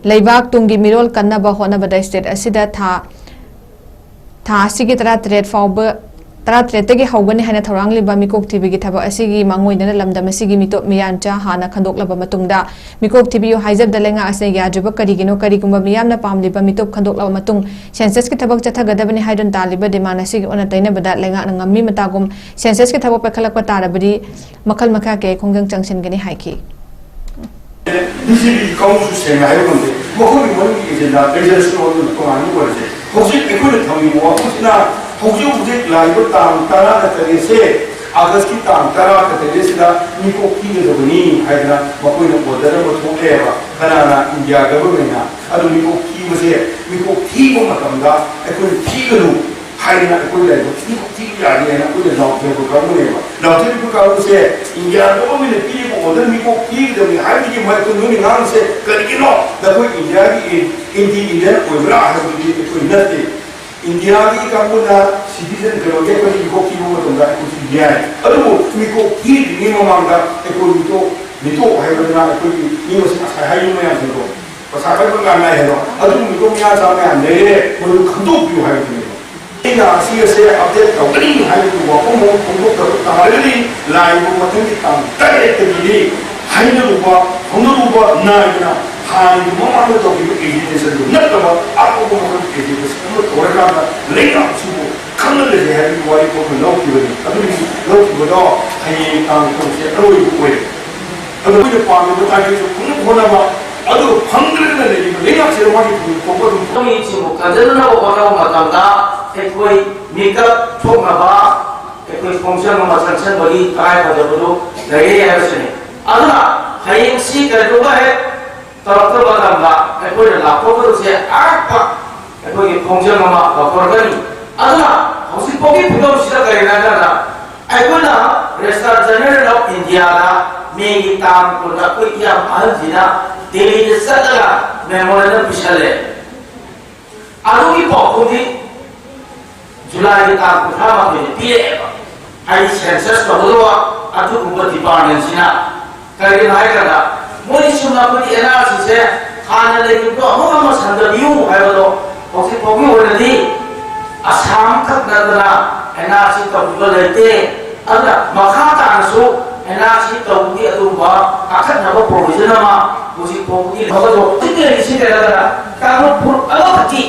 ꯂꯩꯕꯥꯛ ꯇꯨꯡꯒꯤ ꯃꯤꯔꯣꯜ ꯀꯟꯅꯕ ꯍꯣꯠꯅꯕꯗ ꯏꯁꯇꯦꯠ ꯑꯁꯤꯗ ꯊꯥ ꯊꯥ ꯑꯁꯤꯒꯤ ꯇꯔꯥꯇꯔꯦꯠ ꯐꯥꯎꯕ, ꯇꯔꯥꯇꯔꯦꯠꯇꯒꯤ ꯍꯧꯒꯅꯤ ꯍꯥꯏꯅ ꯊꯧꯔꯥꯡꯂꯤꯕ ꯃꯤꯀꯣꯛ ꯊꯤꯕꯒꯤ ꯊꯕꯛ ꯑꯁꯤꯒꯤ ꯃꯥꯡꯑꯣꯏꯅꯅ ꯂꯝꯗꯝ ꯑꯁꯤꯒꯤ ꯃꯤꯇꯣꯞ ꯃꯤꯌꯥꯟꯆꯥ ꯍꯥꯟꯅ ꯈꯟꯗꯣꯛꯂꯕ ꯃꯇꯨꯡꯗ, ꯃꯤꯀꯣꯛ ꯊꯤꯕꯤꯌꯨ ꯍꯥꯏꯖꯕꯗ ꯂꯩꯉꯥꯛ ꯑꯁꯤꯅ ꯌꯥꯗ꯭ꯔꯤꯕ ꯀꯔꯤꯒꯤꯅꯣ? ꯀꯔꯤꯒꯨꯝꯕ ꯃꯤꯌꯥꯝꯅ ꯄꯥꯝꯂꯤꯕ ꯃꯤꯇꯣꯞ ꯈꯟꯗꯣꯛꯂꯕ ꯃꯇꯨꯡ ꯁꯦꯟꯁꯁꯀꯤ ꯊꯕꯛ ꯆꯠꯊꯒꯗꯕꯅꯤ ꯍꯥꯏꯗꯨꯅ ꯇꯥꯜꯂꯤꯕ ꯗꯤꯃꯥꯟ ꯑꯁꯤꯒꯤ ꯑꯣꯟꯅ ꯇꯩꯅꯕꯗ ꯂꯩꯉꯥꯛꯅ ꯉꯝꯃꯤ ꯃꯇꯥꯒꯨꯝ ꯁꯦꯟꯁꯁꯀꯤ ꯊꯕꯛ ꯄꯥꯏꯈꯠꯂꯛꯄ ꯇꯥꯔꯕꯗꯤ ꯃꯈꯜ ꯃꯈꯥ ꯀꯌꯥ ꯈꯣꯡꯖꯪ ꯆꯪꯁꯤꯟꯒꯅꯤ ꯍꯥꯏꯈꯤ꯫ ꯕꯤ ꯖꯦ ꯄꯤ ꯀꯥꯡꯕꯨꯁꯨ ꯁꯦꯡꯅ ꯍꯥꯏꯕ ꯉꯝꯗꯦ꯫ ꯃꯈꯣꯏꯒꯤ ꯃꯅꯨꯡꯒꯤ ꯑꯦꯖꯦꯟꯗꯥ, ꯑꯦꯖꯦꯟꯁꯤ ꯑꯣꯏꯔꯁꯨ ꯇꯣꯉꯥꯟꯕ ꯑꯣꯏꯔꯁꯦ꯫ ꯍꯧꯖꯤꯛ ꯑꯩꯈꯣꯏꯅ ꯊꯝꯂꯤꯕ ꯋꯥꯐꯝꯁꯤꯅ ꯍꯧꯖꯤꯛ ꯍꯧꯖꯤꯛ ꯂꯥꯛꯂꯤꯕ ꯇꯥꯡ ꯇꯔꯥꯒ ꯇꯔꯦꯠꯁꯦ, ꯑꯥꯒꯁꯀꯤ ꯇꯥꯡ ꯇꯔꯥꯒ ꯇꯔꯦꯠꯁꯤꯗ ꯃꯤꯀꯣꯛ ꯊꯤꯒꯗꯕꯅꯤ ꯍꯥꯏꯗꯅ ꯃꯈꯣꯏꯅ ꯑꯣꯔꯗꯔ ꯑꯃ ꯊꯣꯛꯂꯛꯑꯦꯕ꯫ ꯀꯅꯥꯅ? ꯏꯟꯗꯤꯌꯥ ꯒꯚꯔꯟꯃꯦꯟꯠꯅ꯫ ꯑꯗꯨ ꯃꯤꯀꯣꯛ ꯊꯤꯕꯁꯦ, ꯃꯤꯀꯣꯛ ꯊꯤꯕ ꯃꯇꯝꯗ ꯑꯩꯈꯣꯏꯅ ꯊꯤꯒꯅꯨ ꯍꯥꯏꯗꯅ ꯑꯩꯈꯣꯏ ꯂꯥꯏꯕꯛ ꯊꯤꯕ ꯊꯤꯕ ꯌꯥꯗꯦ ꯍꯥꯏꯅ ꯑꯩꯈꯣꯏꯅ ꯂꯥꯎꯊꯣꯛꯄ ꯀꯥꯡꯕꯨꯅꯦꯕ꯫ ꯂꯥꯎꯊꯣꯛꯏꯕ ꯀꯥꯡꯕꯨꯁꯦ ꯏꯟꯗꯤꯌꯥ ꯒꯚꯔꯟꯃꯦꯟꯠꯅ ꯄꯤꯔꯤꯕ ꯑꯣꯔꯗꯔ ꯃꯤꯀꯣꯛ ꯊꯤꯒꯗꯕꯅꯤ ꯍꯥꯏꯕꯒꯤ ꯃꯔꯛꯇ ꯅꯣꯏꯅ ꯉꯥꯡꯉꯤꯁꯦ ꯀꯔꯤꯒꯤꯅꯣ? ꯅꯈꯣꯏ ꯏꯟꯗꯤꯌꯥꯒꯤ ꯑꯦꯟꯇꯤ ꯏꯟꯗꯤꯌꯟ ꯑꯣꯏꯕ꯭ꯔꯥ ꯍꯥꯏꯕꯗꯨꯗꯤ ꯑꯩꯈꯣꯏ ꯅꯠꯇꯦ꯫ ꯏꯟꯗꯤꯌꯥꯒꯤ ꯀꯥꯡꯕꯨꯅ ꯁꯤꯇꯤꯖꯟ ꯀꯩꯅꯣꯒꯤ ꯑꯩꯈꯣꯏꯒꯤ ꯃꯤꯀꯣꯛ ꯊꯤꯕ ꯃꯇꯝꯗ ꯑꯩꯈꯣꯏꯁꯨ ꯌꯥꯏ꯫ ꯑꯗꯨꯕꯨ ꯃꯤꯀꯣꯛ ꯊꯤꯗ꯭ꯔꯤꯉꯩ ꯃꯃꯥꯡꯗ ꯑꯩꯈꯣꯏ ꯃꯤꯇꯣꯛ, ꯃꯤꯇꯣꯛ ꯍꯥꯏꯕꯗꯨꯅ ꯑꯩꯈꯣꯏꯒꯤ ꯃꯤ ꯃꯁꯤꯡ ꯉꯁꯥꯏ ꯍꯥꯏꯔꯤꯕ ꯃꯌꯥꯝꯁꯤꯡꯗꯣ ꯄꯩꯁꯥ ꯈꯔ ꯈꯔ ꯉꯥꯏ ꯍꯥꯏꯗꯣ ꯑꯗꯨꯒꯨꯝꯕꯗꯣ ꯃꯤꯌꯥ ꯆꯥ ꯃꯌꯥꯝ ꯂꯩꯔꯦ, ꯃꯗꯨ ꯈꯪꯗꯣꯛꯄꯤꯌꯨ ꯍꯥꯏꯕꯗꯨꯅꯦꯕ꯫ ꯑꯩꯅ ꯑꯁꯤ ꯑꯁꯦ ꯑꯞꯗꯦꯠ ꯇꯧꯒꯅꯤ ꯍꯥꯏꯕꯗꯨ ꯋꯥꯐꯝ ꯑꯃ ꯐꯣꯡꯗꯣꯛꯇꯕ ꯇꯥꯔꯒꯗꯤ ꯂꯥꯛꯏꯕ ꯃꯊꯪꯒꯤ ꯇꯥꯡ ꯇꯔꯦꯠꯇꯒꯤꯗꯤ ꯍꯥꯏꯅꯔꯨꯕ ꯍꯣꯡꯗꯣꯛꯎꯕ ꯅꯥꯏꯗꯅ ꯍꯥꯟꯅꯒꯤ ꯃꯃꯥꯡꯗ ꯇꯧꯈꯤꯕ ꯑꯦꯖꯤꯇꯦꯁꯟꯗꯨ ꯅꯠꯇꯕ ꯑꯇꯣꯞꯄ ꯃꯈꯜꯒꯤ ꯑꯦꯖꯤꯇꯦꯁꯟ ꯑꯃ ꯇꯧꯔꯀꯥꯟꯗ ꯂꯩꯉꯥꯛꯁꯤꯕꯨ ꯈꯪꯍꯜꯂꯁꯤ ꯍꯥꯏꯕꯒꯤ ꯋꯥꯔꯦꯞ ꯑꯃ ꯂꯧꯈꯤꯕꯅꯤ꯫ ꯑꯗꯨꯒꯤ ꯂꯧꯈꯤꯕꯗꯣ ꯍꯌꯦꯡ ꯇꯥꯡ ꯇꯔꯨꯛꯁꯦ ꯑꯔꯣꯏꯕ ꯑꯣꯏꯔꯦ꯫ ꯑꯗꯨ ꯑꯩꯈꯣꯏꯅ ꯄꯥꯝꯃꯤꯕ ꯇꯥꯔꯒꯦꯠꯁꯨ ꯐꯪꯅꯕ ꯍꯣꯠꯅꯕ, ꯑꯗꯨ ꯐꯪꯗ꯭ꯔꯒꯅ ꯂꯩꯔꯤꯕ ꯂꯩꯉꯥꯛꯁꯤꯗ ꯃꯥꯒꯤ ꯐꯪꯐꯝ ꯊꯣꯛꯄ ꯑꯗꯨꯝ ꯑꯩꯈꯣꯏꯒꯤ ꯆꯤꯡꯕꯨ ꯀꯟꯖꯅꯅꯕ ꯍꯣꯠꯅꯕ ꯃꯇꯝꯗ ꯑꯩꯈꯣꯏ ꯃꯤꯀꯞ ꯊꯣꯛꯅꯕ ꯑꯩꯈꯣꯏ ꯈꯣꯡꯖꯪ ꯑꯃ ꯆꯪꯁꯤꯟꯕꯒꯤ ꯇꯉꯥꯏꯐꯗꯕꯗꯨ ꯂꯩꯔꯦ ꯍꯥꯏꯕꯁꯤꯅꯤ꯫ ꯑꯗꯨꯅ ꯍꯌꯦꯡꯁꯤ ꯀꯔꯤꯒꯨꯝꯕ ꯍꯦꯛ ꯇꯧꯔꯛꯄ ꯃꯇꯝꯗ ꯑꯩꯈꯣꯏꯅ ꯂꯥꯞꯊꯣꯛꯀꯗꯕꯁꯦ ꯑꯔꯥꯞꯄ ꯑꯩꯈꯣꯏꯒꯤ ꯈꯣꯡꯖꯪ ꯑꯃ ꯂꯧꯊꯣꯔꯛꯀꯅꯤ꯫ ꯑꯗꯨꯅ ꯍꯧꯖꯤꯛ ꯐꯥꯎꯒꯤ ꯐꯤꯕꯝꯁꯤꯗ ꯀꯔꯤꯅꯣ ꯍꯥꯏꯔꯀꯥꯟꯗ ꯑꯩꯈꯣꯏꯅ Registrar General of India ꯗ ꯃꯦꯒꯤ ꯇꯥꯡ ꯀꯨꯟꯗ ꯑꯩꯈꯣꯏ ꯏꯌꯥꯝ ꯑꯍꯜꯁꯤꯅ ꯗꯦꯜꯂꯤꯗ ꯆꯠꯂꯒ ꯃꯦꯃꯣꯔꯦꯟꯗꯝ ꯄꯤꯁꯜꯂꯦ꯫ ꯑꯗꯨꯒꯤ ꯄꯥꯎꯈꯨꯝꯗꯤ ꯖꯨꯂꯥꯏꯒꯤ ꯇꯥꯡ ꯀꯨꯟꯊ꯭ꯔꯥ ꯃꯥꯊꯣꯏꯗ ꯄꯤꯔꯛꯑꯦꯕ꯫ ꯍꯥꯏꯗꯤ ꯁꯦꯟꯁꯁ ꯇꯧꯒꯗꯧꯕ ꯑꯗꯨꯒꯨꯝꯕ ꯗꯤꯄꯥꯔꯠꯃꯦꯟꯁꯤꯅ꯫ ꯀꯔꯤꯒꯤꯅꯣ ꯍꯥꯏꯔꯀꯥꯟꯗ ꯃꯣꯏ ꯁꯨꯝꯅ ꯑꯩꯈꯣꯏꯒꯤ ꯑꯦꯟ ꯑꯥꯔ ꯁꯤꯁꯦ ꯍꯥꯟꯅ ꯂꯩꯈꯤꯕꯗꯣ ꯑꯃꯨꯛ ꯍꯟꯅ ꯁꯟꯗꯕꯤꯌꯨ ꯍꯥꯏꯕꯗꯣ ꯍꯧꯖꯤꯛ ꯐꯥꯎꯒꯤ ꯑꯣꯏꯅꯗꯤ ꯑꯁꯥꯝ ꯈꯛ ꯅꯠꯇꯅ ꯑꯦꯟ ꯑꯥꯔ ꯁꯤ ꯇꯧꯈꯤꯕ ꯂꯩꯇꯦ꯫ ꯑꯗꯨꯅ ꯃꯈꯥ ꯇꯥꯅꯁꯨ ꯑꯦꯟ ꯑꯥꯔ ꯁꯤ ꯇꯧꯕꯒꯤ ꯑꯗꯨꯒꯨꯝꯕ ꯑꯀꯛꯅꯕ ꯄ꯭ꯔꯣꯚꯤꯖꯟ ꯑꯃ ꯍꯧꯖꯤꯛ ꯐꯥꯎꯕꯒꯤ ꯂꯩꯇꯦ꯫ ꯍꯧꯖꯤꯛ ꯂꯩꯔꯤꯁꯤ ꯀꯩꯅꯣꯗꯅ ꯀꯥꯡꯂꯨꯞ ꯐꯨꯔꯨꯞ ꯑꯃꯈꯛꯀꯤ,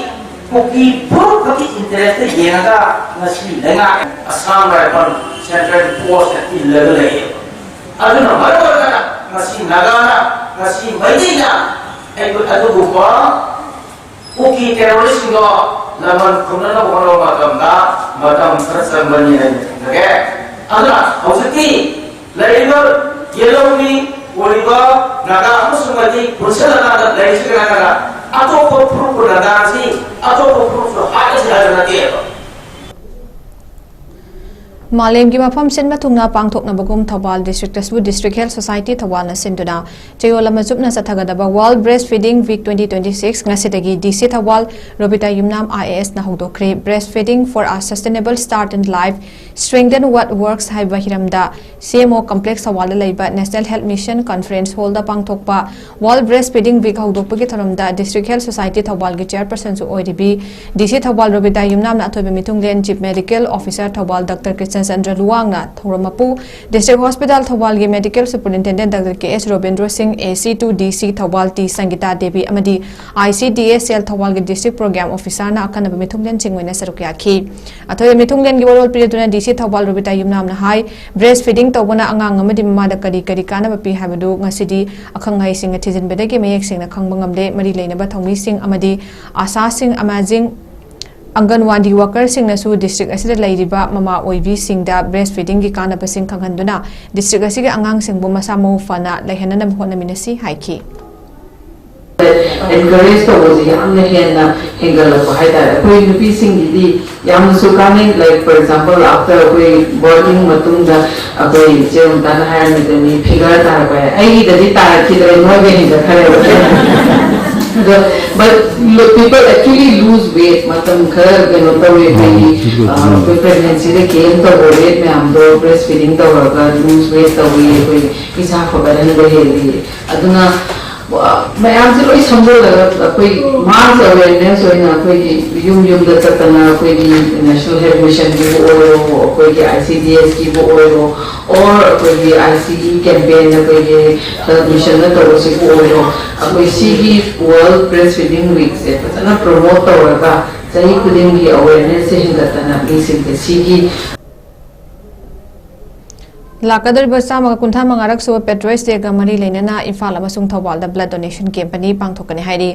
ꯀꯨꯀꯤ ꯐꯨꯔꯨꯞ ꯈꯛꯀꯤ ꯏꯟꯇꯔꯦꯁꯇ ꯌꯦꯡꯉꯒ ꯉꯁꯤ ꯂꯩꯉꯥꯛ ꯑꯁꯥꯝ ꯔꯥꯏꯐꯜ ꯁꯦꯟꯇ꯭ꯔꯦꯜ ꯐꯣꯔꯁꯅ ꯏꯜꯂꯒ ꯂꯩꯌꯦꯕ꯫ ꯑꯗꯨꯅ ꯃꯔꯝ ꯑꯣꯏꯔꯒ ꯉꯁꯤ ꯅꯥꯒꯥꯅ, ꯉꯁꯤ ꯃꯩꯇꯩꯅ ꯑꯩꯈꯣꯏ ꯑꯗꯨꯒꯨꯝꯕ ꯀꯨꯀꯤ ꯇꯦꯔꯣꯔꯤꯁꯁꯤꯡꯗꯣ ꯂꯃꯟ ꯈꯨꯝꯅꯅꯕ ꯍꯣꯠꯅꯕ ꯃꯇꯝꯗ ꯃꯇꯝ ꯈꯔ ꯆꯪꯕꯅꯤ ꯍꯥꯏꯅ ꯊꯝꯖꯒꯦ꯫ ꯑꯗꯨꯅ ꯍꯧꯖꯤꯛꯇꯤ ꯂꯩꯔꯤꯕ ꯌꯦꯜꯍꯧꯃꯤ ꯑꯣꯏꯔꯤꯕ ꯅꯥꯒꯥ ꯑꯃꯁꯨꯡ ꯃꯩꯇꯩ ꯄꯨꯟꯁꯤꯜꯂꯀꯥꯟꯗ ꯂꯩꯔꯤꯁꯤ ꯀꯅꯥ ꯀꯅꯥ? ꯑꯇꯣꯞꯄ ꯐꯨꯔꯨꯞ ꯅꯥꯒꯥꯁꯤ ꯑꯇꯣꯞꯄ ꯐꯨꯔꯨꯞꯁꯨ ꯍꯥꯠꯂꯁꯤ ꯍꯥꯏꯕ ꯅꯠꯇꯦꯕ꯫ ꯃꯥꯂꯦꯝꯒꯤ ꯃꯐꯝ ꯁꯤꯟꯕ ꯊꯨꯡꯅ ꯄꯥꯡꯊꯣꯛꯅꯕꯒꯨꯝ ꯊꯧꯕꯥꯜ ꯗꯤꯁꯇ꯭ꯔꯤꯛꯇꯁꯨ District Health Society ꯊꯧꯕꯥꯜꯅ ꯁꯤꯟꯗꯨꯅ ꯆꯌꯣꯜ ꯑꯃ ꯆꯨꯞꯅ ꯆꯠꯊꯒꯗꯕ World Breast Feeding Week twenty twenty six ꯉꯁꯤꯗꯒꯤ ꯗꯤ ꯁꯤ ꯊꯧꯕꯥꯜ ꯔꯣꯕꯤꯇꯥ ꯌꯨꯝꯅꯥꯝ I A ꯑꯦꯁꯅ ꯍꯧꯗꯣꯛꯈ꯭ꯔꯦ꯫ Breast Feeding for a Sustainable Start in Life, Strengthen What Works ꯍꯥꯏꯕ ꯍꯤꯔꯝꯗ ꯁꯤ ꯑꯦꯝ ꯑꯣ ꯀꯝꯄ꯭ꯂꯦꯛꯁ ꯊꯧꯕꯥꯜꯗ ꯂꯩꯕ National Health Mission Conference Hall ꯗ ꯄꯥꯡꯊꯣꯛꯄ World Breast Feeding Week ꯍꯧꯗꯣꯛꯄꯒꯤ ꯊꯧꯔꯝꯗ District Health Society ꯊꯧꯕꯥꯜꯒꯤ ꯆꯦꯌꯔꯄꯔꯁꯟꯁꯨ ꯑꯣꯏꯔꯤꯕꯤ ꯗꯤ ꯁꯤ ꯊꯧꯕꯥꯜ ꯔꯣꯕꯤꯇꯥ ꯌꯨꯝꯅꯥꯝꯅ ꯑꯊꯣꯏꯕ ꯃꯤꯊꯨꯡꯂꯦꯟ, Chief Medical Officer Thoubal doctor Krishna Chandra ꯂꯨꯋꯥꯡꯅ ꯊꯧꯔꯝ ꯃꯄꯨ, District Hospital ꯊꯧꯕꯥꯜꯒꯤ Medical Superintendent Doctor K S Robindro ꯁꯤꯡ, A C to D C Thoubal T Sangita Devi ꯑꯃꯗꯤ I C D S Cell ꯊꯧꯕꯥꯜꯒꯤ District Program Officerꯅ ꯑꯈꯟꯅꯕ ꯃꯤꯊꯨꯡꯂꯦꯟꯁꯤꯡ ꯑꯣꯏꯅ ꯁꯔꯨꯛ ꯌꯥꯈꯤ꯫ ꯑꯊꯣꯏꯕ ꯃꯤꯊꯨꯡꯂꯦꯟꯒꯤ ꯋꯥꯔꯣꯜ ꯄꯤꯔꯗꯨꯅ D C ꯊꯧꯕꯥꯜ ꯔꯣꯕꯤꯇꯥ ꯌꯨꯝꯅꯥꯝꯅ ꯍꯥꯏ, breast feeding ꯇꯧꯕꯅ ꯑꯉꯥꯡ ꯑꯃꯗꯤ ꯃꯃꯥꯗ ꯀꯔꯤ ꯀꯔꯤ ꯀꯥꯟꯅꯕ ꯄꯤ ꯍꯥꯏꯕꯗꯨ ꯉꯁꯤꯗꯤ ꯑꯈꯪ ꯑꯍꯩꯁꯤꯡꯅ ꯊꯤꯖꯤꯟꯕꯗꯒꯤ ꯃꯌꯦꯛ ꯁꯦꯡꯅ ꯈꯪꯕ ꯉꯝꯂꯦ꯫ ꯃꯔꯤ ꯂꯩꯅꯕ ꯊꯧꯃꯤꯁꯤꯡ ꯑꯃꯗꯤ ꯑꯥꯁꯥꯁꯤꯡ ꯑꯃꯁꯨꯡ ꯑꯪꯒꯟꯋꯥꯗꯤ workerꯁꯤꯡꯅꯁꯨ district ꯑꯁꯤꯗ ꯂꯩꯔꯤꯕ ꯃꯃꯥ ꯑꯣꯏꯕꯤꯁꯤꯡꯗ breast feedingꯒꯤ ꯀꯥꯟꯅꯕꯁꯤꯡ ꯈꯪꯍꯟꯗꯨꯅ district ꯑꯁꯤꯒꯤ ꯑꯉꯥꯡꯁꯤꯡꯕꯨ ꯃꯁꯥ ꯃꯎ ꯐꯅ ꯂꯩꯍꯟꯅꯅꯕ ꯍꯣꯠꯅꯃꯤꯟꯅꯁꯤ ꯍꯥꯏꯈꯤ꯫ Encourage ꯇꯧꯕꯁꯤ ꯌꯥꯝꯅ ꯍꯦꯟꯅ ꯍꯦꯟꯒꯠꯂꯛꯄ ꯍꯥꯏꯇꯥꯔꯦ꯫ ꯑꯩꯈꯣꯏ ꯅꯨꯄꯤꯁꯤꯡꯒꯤꯗꯤ ꯌꯥꯝꯅꯁꯨ ꯀꯥꯟꯅꯩ꯫ Like, for example, after ꯑꯩꯈꯣꯏ birthing ꯃꯇꯨꯡꯗ ꯑꯩꯈꯣꯏ ꯏꯆꯦ ꯃꯝꯇꯥꯅ ꯍꯥꯏꯔꯝꯃꯤꯗꯨꯅꯤ, figure ꯇꯥꯔꯛꯄ ꯍꯥꯏ꯫ ꯑꯩꯒꯤꯗꯗꯤ ꯇꯥꯔꯛꯈꯤꯗ꯭ꯔꯦ, ꯅꯣꯏꯒ ꯍꯦꯟꯒꯠꯈ꯭ꯔꯦꯕ꯫ ꯑꯗꯣ, but people actually lose weight꯫ ꯃꯇꯝ ꯈꯔ ꯀꯩꯅꯣ ꯇꯧꯋꯦ, ꯑꯩꯈꯣꯏꯒꯤ ꯑ, ꯑꯩꯈꯣꯏ pregnancyꯗ gain ꯇꯧꯕ weight ꯃꯌꯥꯝꯗꯣ breast feeding ꯇꯧꯔꯒ lose weight ꯇꯧꯋꯤ, ꯑꯩꯈꯣꯏ ꯏꯁꯥ ꯐꯒꯠꯍꯟꯕ ꯍꯦꯜꯂꯤ꯫ ꯑꯗꯨꯅ, ꯑ, ꯃꯌꯥꯝꯁꯦ ꯂꯣꯏ ꯁꯝꯖꯜꯂꯒ ꯑꯩꯈꯣꯏ mass awareness ꯑꯣꯏꯅ ꯑꯩꯈꯣꯏꯒꯤ ꯌꯨꯝ ꯌꯨꯝꯗ ꯆꯠꯇꯅ ꯑꯩꯈꯣꯏꯒꯤ National Health Missionꯒꯤꯕꯨ ꯑꯣꯏꯔꯣ, ꯑꯩꯈꯣꯏꯒꯤ ICDSꯀꯤꯕꯨ ꯑꯣꯏꯔꯣ, or ꯑꯩꯈꯣꯏꯒꯤ ICE campaign, ꯑꯩꯈꯣꯏꯒꯤ Health Missionꯅ ꯇꯧꯕꯁꯤꯕꯨ ꯑꯣꯏꯔꯣ, ꯑꯩꯈꯣꯏ ꯁꯤꯒꯤ World Breastfeeding Weekꯁꯦ ꯐꯖꯅ promote ꯇꯧꯔꯒ ꯆꯍꯤ ꯈꯨꯗꯤꯡꯒꯤ awarenessꯁꯦ ꯍꯦꯟꯒꯠꯇꯅ ꯃꯤꯁꯤꯡꯁꯦ ꯁꯤꯒꯤ ꯂꯥꯛꯀꯗꯧꯔꯤꯕ ꯆꯥꯝꯃꯒ ꯀꯨꯟꯊ꯭ꯔꯥ ꯃꯉꯥꯔꯛ ꯁꯨꯕ Patriots Dayꯒ ꯃꯔꯤ ꯂꯩꯅꯅ ꯏꯝꯐꯥꯜ ꯑꯃꯁꯨꯡ ꯊꯧꯕꯥꯜꯗ blood donation camp ꯑꯅꯤ ꯄꯥꯡꯊꯣꯛꯀꯅꯤ ꯍꯥꯏꯔꯤ꯫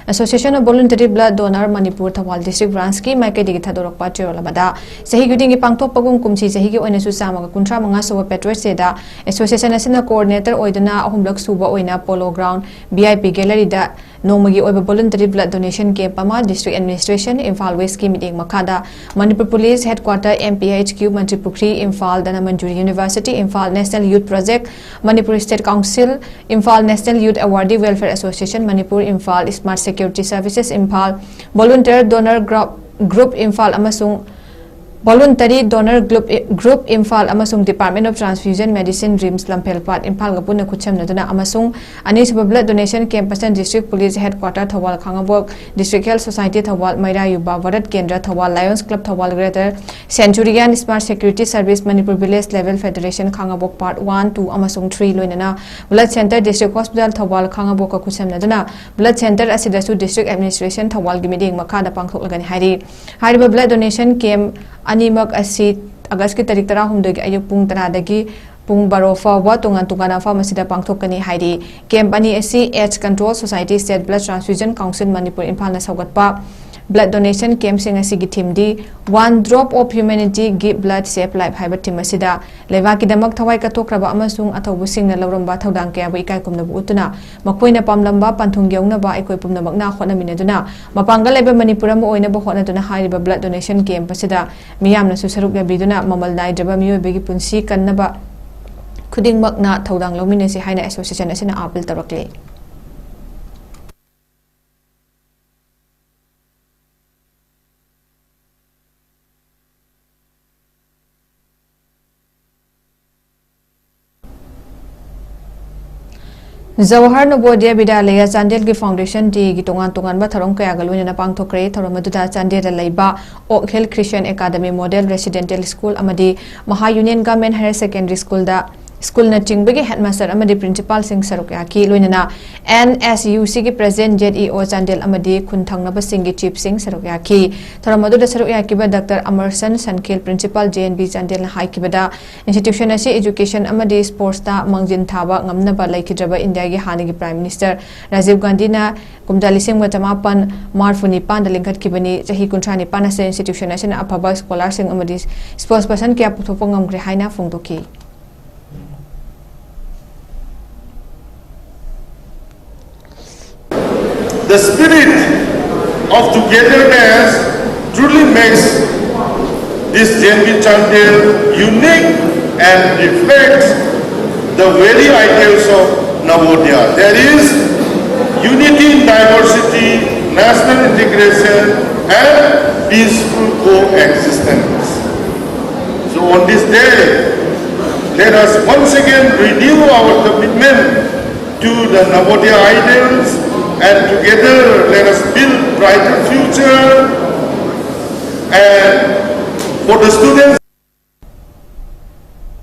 Association of Voluntary Blood Donor Manipur Thoubal district branchꯀꯤ ꯃꯥꯏꯀꯩꯗꯒꯤ ꯊꯥꯗꯣꯔꯛꯄ ꯆꯦꯔꯣꯜ ꯑꯃꯗ, ꯆꯍꯤ ꯈꯨꯗꯤꯡꯒꯤ ꯄꯥꯡꯊꯣꯛꯄꯒꯨꯝ ꯀꯨꯝꯁꯤ ꯆꯍꯤꯒꯤ ꯑꯣꯏꯅꯁꯨ ꯆꯥꯝꯃꯒ ꯀꯨꯟꯊ꯭ꯔꯥ ꯃꯉꯥ ꯁꯨꯕ Patriots Dayꯗ association ꯑꯁꯤꯅ coordinator ꯑꯣꯏꯗꯨꯅ ꯑꯍꯨꯝꯂꯛ ꯁꯨꯕ ꯑꯣꯏꯅ Polo Ground VIP Galleryꯗ ꯅꯣꯡꯃꯒꯤ ꯑꯣꯏꯕ voluntary blood donation camp ꯑꯃ District Administration, ꯏꯝꯐꯥꯜ Westꯀꯤ ꯃꯤꯠꯌꯦꯡ ꯃꯈꯥꯗ Manipur Police Headquarter, MPHQ, ꯃꯟꯇ꯭ꯔꯤ ꯄꯨꯈ꯭ꯔꯤ, Imphal Dhanamanjuri University, Imphal National Youth Project, Manipur State Council, Imphal National Youth Awardee Welfare Association, Manipur, Imphal Smart Security Services, Imphal Volunteer Donor Group, Group, Imphal ꯑꯃꯁꯨꯡ Voluntary Donor Group, Group Imphal ꯑꯃꯁꯨꯡ Department of Transfusion Medicine, RIMS ꯂꯝꯐꯦꯜꯄꯥꯠ ꯏꯝꯐꯥꯜꯒ ꯄꯨꯟꯅ ꯈꯨꯠꯁꯝꯅꯗꯨꯅ ꯑꯃꯁꯨꯡ ꯑꯅꯤꯁꯨꯕ blood donation camp ꯑꯁꯤꯅ District Police Headquarter Thoubal, ꯈꯥꯉꯕꯣꯛ District Health Society Thoubal, ꯃꯩꯔꯥ ꯌꯨꯕ Bharat ꯀꯦꯟꯗ꯭ꯔ Thoubal, Lions Club Thoubal, Greater Centurion Smart Security Service, Manipur Village Level Federation ꯈꯥꯉꯕꯣꯛ Part one, two ꯑꯃꯁꯨꯡ three ꯂꯣꯏꯅꯅ Blood Center, District Hospital Thoubal ꯈꯥꯉꯕꯣꯛꯀ ꯈꯨꯠꯁꯝꯅꯗꯨꯅ blood center ꯑꯁꯤꯗꯁꯨ District Administration ꯊꯧꯕꯥꯜꯒꯤ ꯃꯤꯠꯌꯦꯡ ꯃꯈꯥꯗ ꯄꯥꯡꯊꯣꯛꯂꯒꯅꯤ ꯍꯥꯏꯔꯤ꯫ ꯍꯥꯏꯔꯤꯕ blood donation camp ꯑꯅꯤꯃꯛ ꯑꯁꯤ ꯑꯥꯒꯁꯀꯤ ꯇꯥꯔꯤꯛ ꯇꯔꯥꯍꯨꯝꯗꯣꯏꯒꯤ ꯑꯌꯨꯛ ꯄꯨꯡ ꯇꯔꯥꯗꯒꯤ ꯄꯨꯡ ꯕꯥꯔꯣ ꯐꯥꯎꯕ ꯇꯣꯉꯥꯟ ꯇꯣꯉꯥꯟꯕ ꯃꯐꯝ ꯑꯁꯤꯗ ꯄꯥꯡꯊꯣꯛꯀꯅꯤ ꯍꯥꯏꯔꯤ꯫ Camp ꯑꯅꯤ ꯑꯁꯤ AIDS Control Society, State Blood Transfusion Council Manipur ꯏꯝꯐꯥꯜꯅ ꯁꯧꯒꯠꯄ blood donation campꯁꯤꯡ ꯑꯁꯤꯒꯤ themeꯗꯤ One Drop of Humanity, Give Blood, Save Life ꯍꯥꯏꯕ theme ꯑꯁꯤꯗ ꯂꯩꯕꯥꯛꯀꯤꯗꯃꯛ ꯊꯋꯥꯏ ꯀꯠꯊꯣꯛꯈ꯭ꯔꯕ ꯑꯃꯁꯨꯡ ꯑꯊꯧꯕꯁꯤꯡꯅ ꯂꯧꯔꯝꯕ ꯊꯧꯗꯥꯡ ꯀꯌꯥꯕꯨ ꯏꯀꯥꯏ ꯈꯨꯝꯅꯕ ꯎꯠꯇꯨꯅ ꯃꯈꯣꯏꯅ ꯄꯥꯝꯂꯝꯕ ꯄꯟꯊꯨꯡ ꯌꯧꯅꯕ ꯑꯩꯈꯣꯏ ꯄꯨꯝꯅꯃꯛꯅ ꯍꯣꯠꯅꯃꯤꯟꯅꯗꯨꯅ ꯃꯄꯥꯡꯒꯜ ꯂꯩꯕ ꯃꯅꯤꯄꯨꯔ ꯑꯃ ꯑꯣꯏꯅꯕ ꯍꯣꯠꯅꯗꯨꯅ ꯍꯥꯏꯔꯤꯕ blood donation camp ꯑꯁꯤꯗ ꯃꯤꯌꯥꯝꯅꯁꯨ ꯁꯔꯨꯛ ꯌꯥꯕꯤꯗꯨꯅ ꯃꯃꯜ ꯅꯥꯏꯗ꯭ꯔꯕ ꯃꯤꯑꯣꯏꯕꯒꯤ ꯄꯨꯟꯁꯤ ꯀꯟꯅꯕ ꯈꯨꯗꯤꯡꯃꯛꯅ ꯊꯧꯗꯥꯡ ꯂꯧꯃꯤꯟꯅꯁꯤ ꯍꯥꯏꯅ association ꯑꯁꯤꯅ appeal ꯇꯧꯔꯛꯂꯤ꯫ ꯖꯋꯥꯍꯔ ꯅꯕꯣꯗꯤꯌꯥ ꯕꯤꯗ꯭ꯌꯥꯂꯌ ꯆꯥꯟꯗꯦꯜꯒꯤ Foundation Dayꯒꯤ ꯇꯣꯉꯥꯟ ꯇꯣꯉꯥꯟꯕ ꯊꯧꯔꯝ ꯀꯌꯥꯒ ꯂꯣꯏꯅꯅ ꯄꯥꯡꯊꯣꯛꯈ꯭ꯔꯦ꯫ ꯊꯧꯔꯝ ꯑꯗꯨꯗ ꯆꯥꯟꯗꯦꯜꯗ ꯂꯩꯕ Oak Hill Christian Academy Model Residential School ꯑꯃꯗꯤ Maha Union Government Higher Secondary Schoolꯗ schoolꯅꯆꯤꯡꯕꯒꯤ headmaster ꯑꯃꯗꯤ principalꯁꯤꯡ ꯁꯔꯨꯛ ꯌꯥꯈꯤ꯫ ꯂꯣꯏꯅꯅ NSUCꯒꯤ President ZEO ꯆꯥꯟꯗꯦꯜ ꯑꯃꯗꯤ ꯈꯨꯟ ꯊꯪꯅꯕꯁꯤꯡꯒꯤ chiefꯁꯤꯡ ꯁꯔꯨꯛ ꯌꯥꯈꯤ꯫ ꯊꯧꯔꯝ ꯑꯗꯨꯗ ꯁꯔꯨꯛ ꯌꯥꯈꯤꯕ Doctor Amarsan Sankhil, Principal JNV ꯆꯥꯟꯗꯦꯜꯅ ꯍꯥꯏꯈꯤꯕꯗ, institution ꯑꯁꯤ education ꯑꯃꯗꯤ sportsꯇ ꯃꯥꯡꯖꯤꯟ ꯊꯥꯕ ꯉꯝꯅꯕ ꯂꯩꯈꯤꯗ꯭ꯔꯕ ꯏꯟꯗꯤꯌꯥꯒꯤ ꯍꯥꯟꯅꯒꯤ Prime Minister ꯔꯥꯖꯤꯕ ꯒꯥꯟꯙꯤꯅ ꯀꯨꯝꯖꯥ ꯂꯤꯁꯤꯡ ꯑꯃ ꯆꯃꯥꯄꯟ ꯃꯔꯤꯐꯨ ꯅꯤꯄꯥꯟꯗ ꯂꯤꯡꯈꯠꯈꯤꯕꯅꯤ꯫ ꯆꯍꯤ ꯀꯨꯟꯊ꯭ꯔꯥ ꯅꯤꯄꯥꯟ ꯑꯁꯤꯗ institution ꯑꯁꯤꯅ ꯑꯐꯕ scholarꯁꯤꯡ ꯑꯃꯗꯤ sports person ꯀꯌꯥ ꯄꯨꯊꯣꯛꯄ ꯉꯝꯈ꯭ꯔꯦ ꯍꯥꯏꯅ ꯐꯣꯡꯗꯣꯛꯈꯤ꯫ The spirit of togetherness truly makes this JNV Chandel unique and reflects the very ideals of Navodaya. There is unity in diversity, national integration, and peaceful coexistence. On this day, let us once again renew our commitment to the Navodaya ideals and together let us build brighter future and for the students.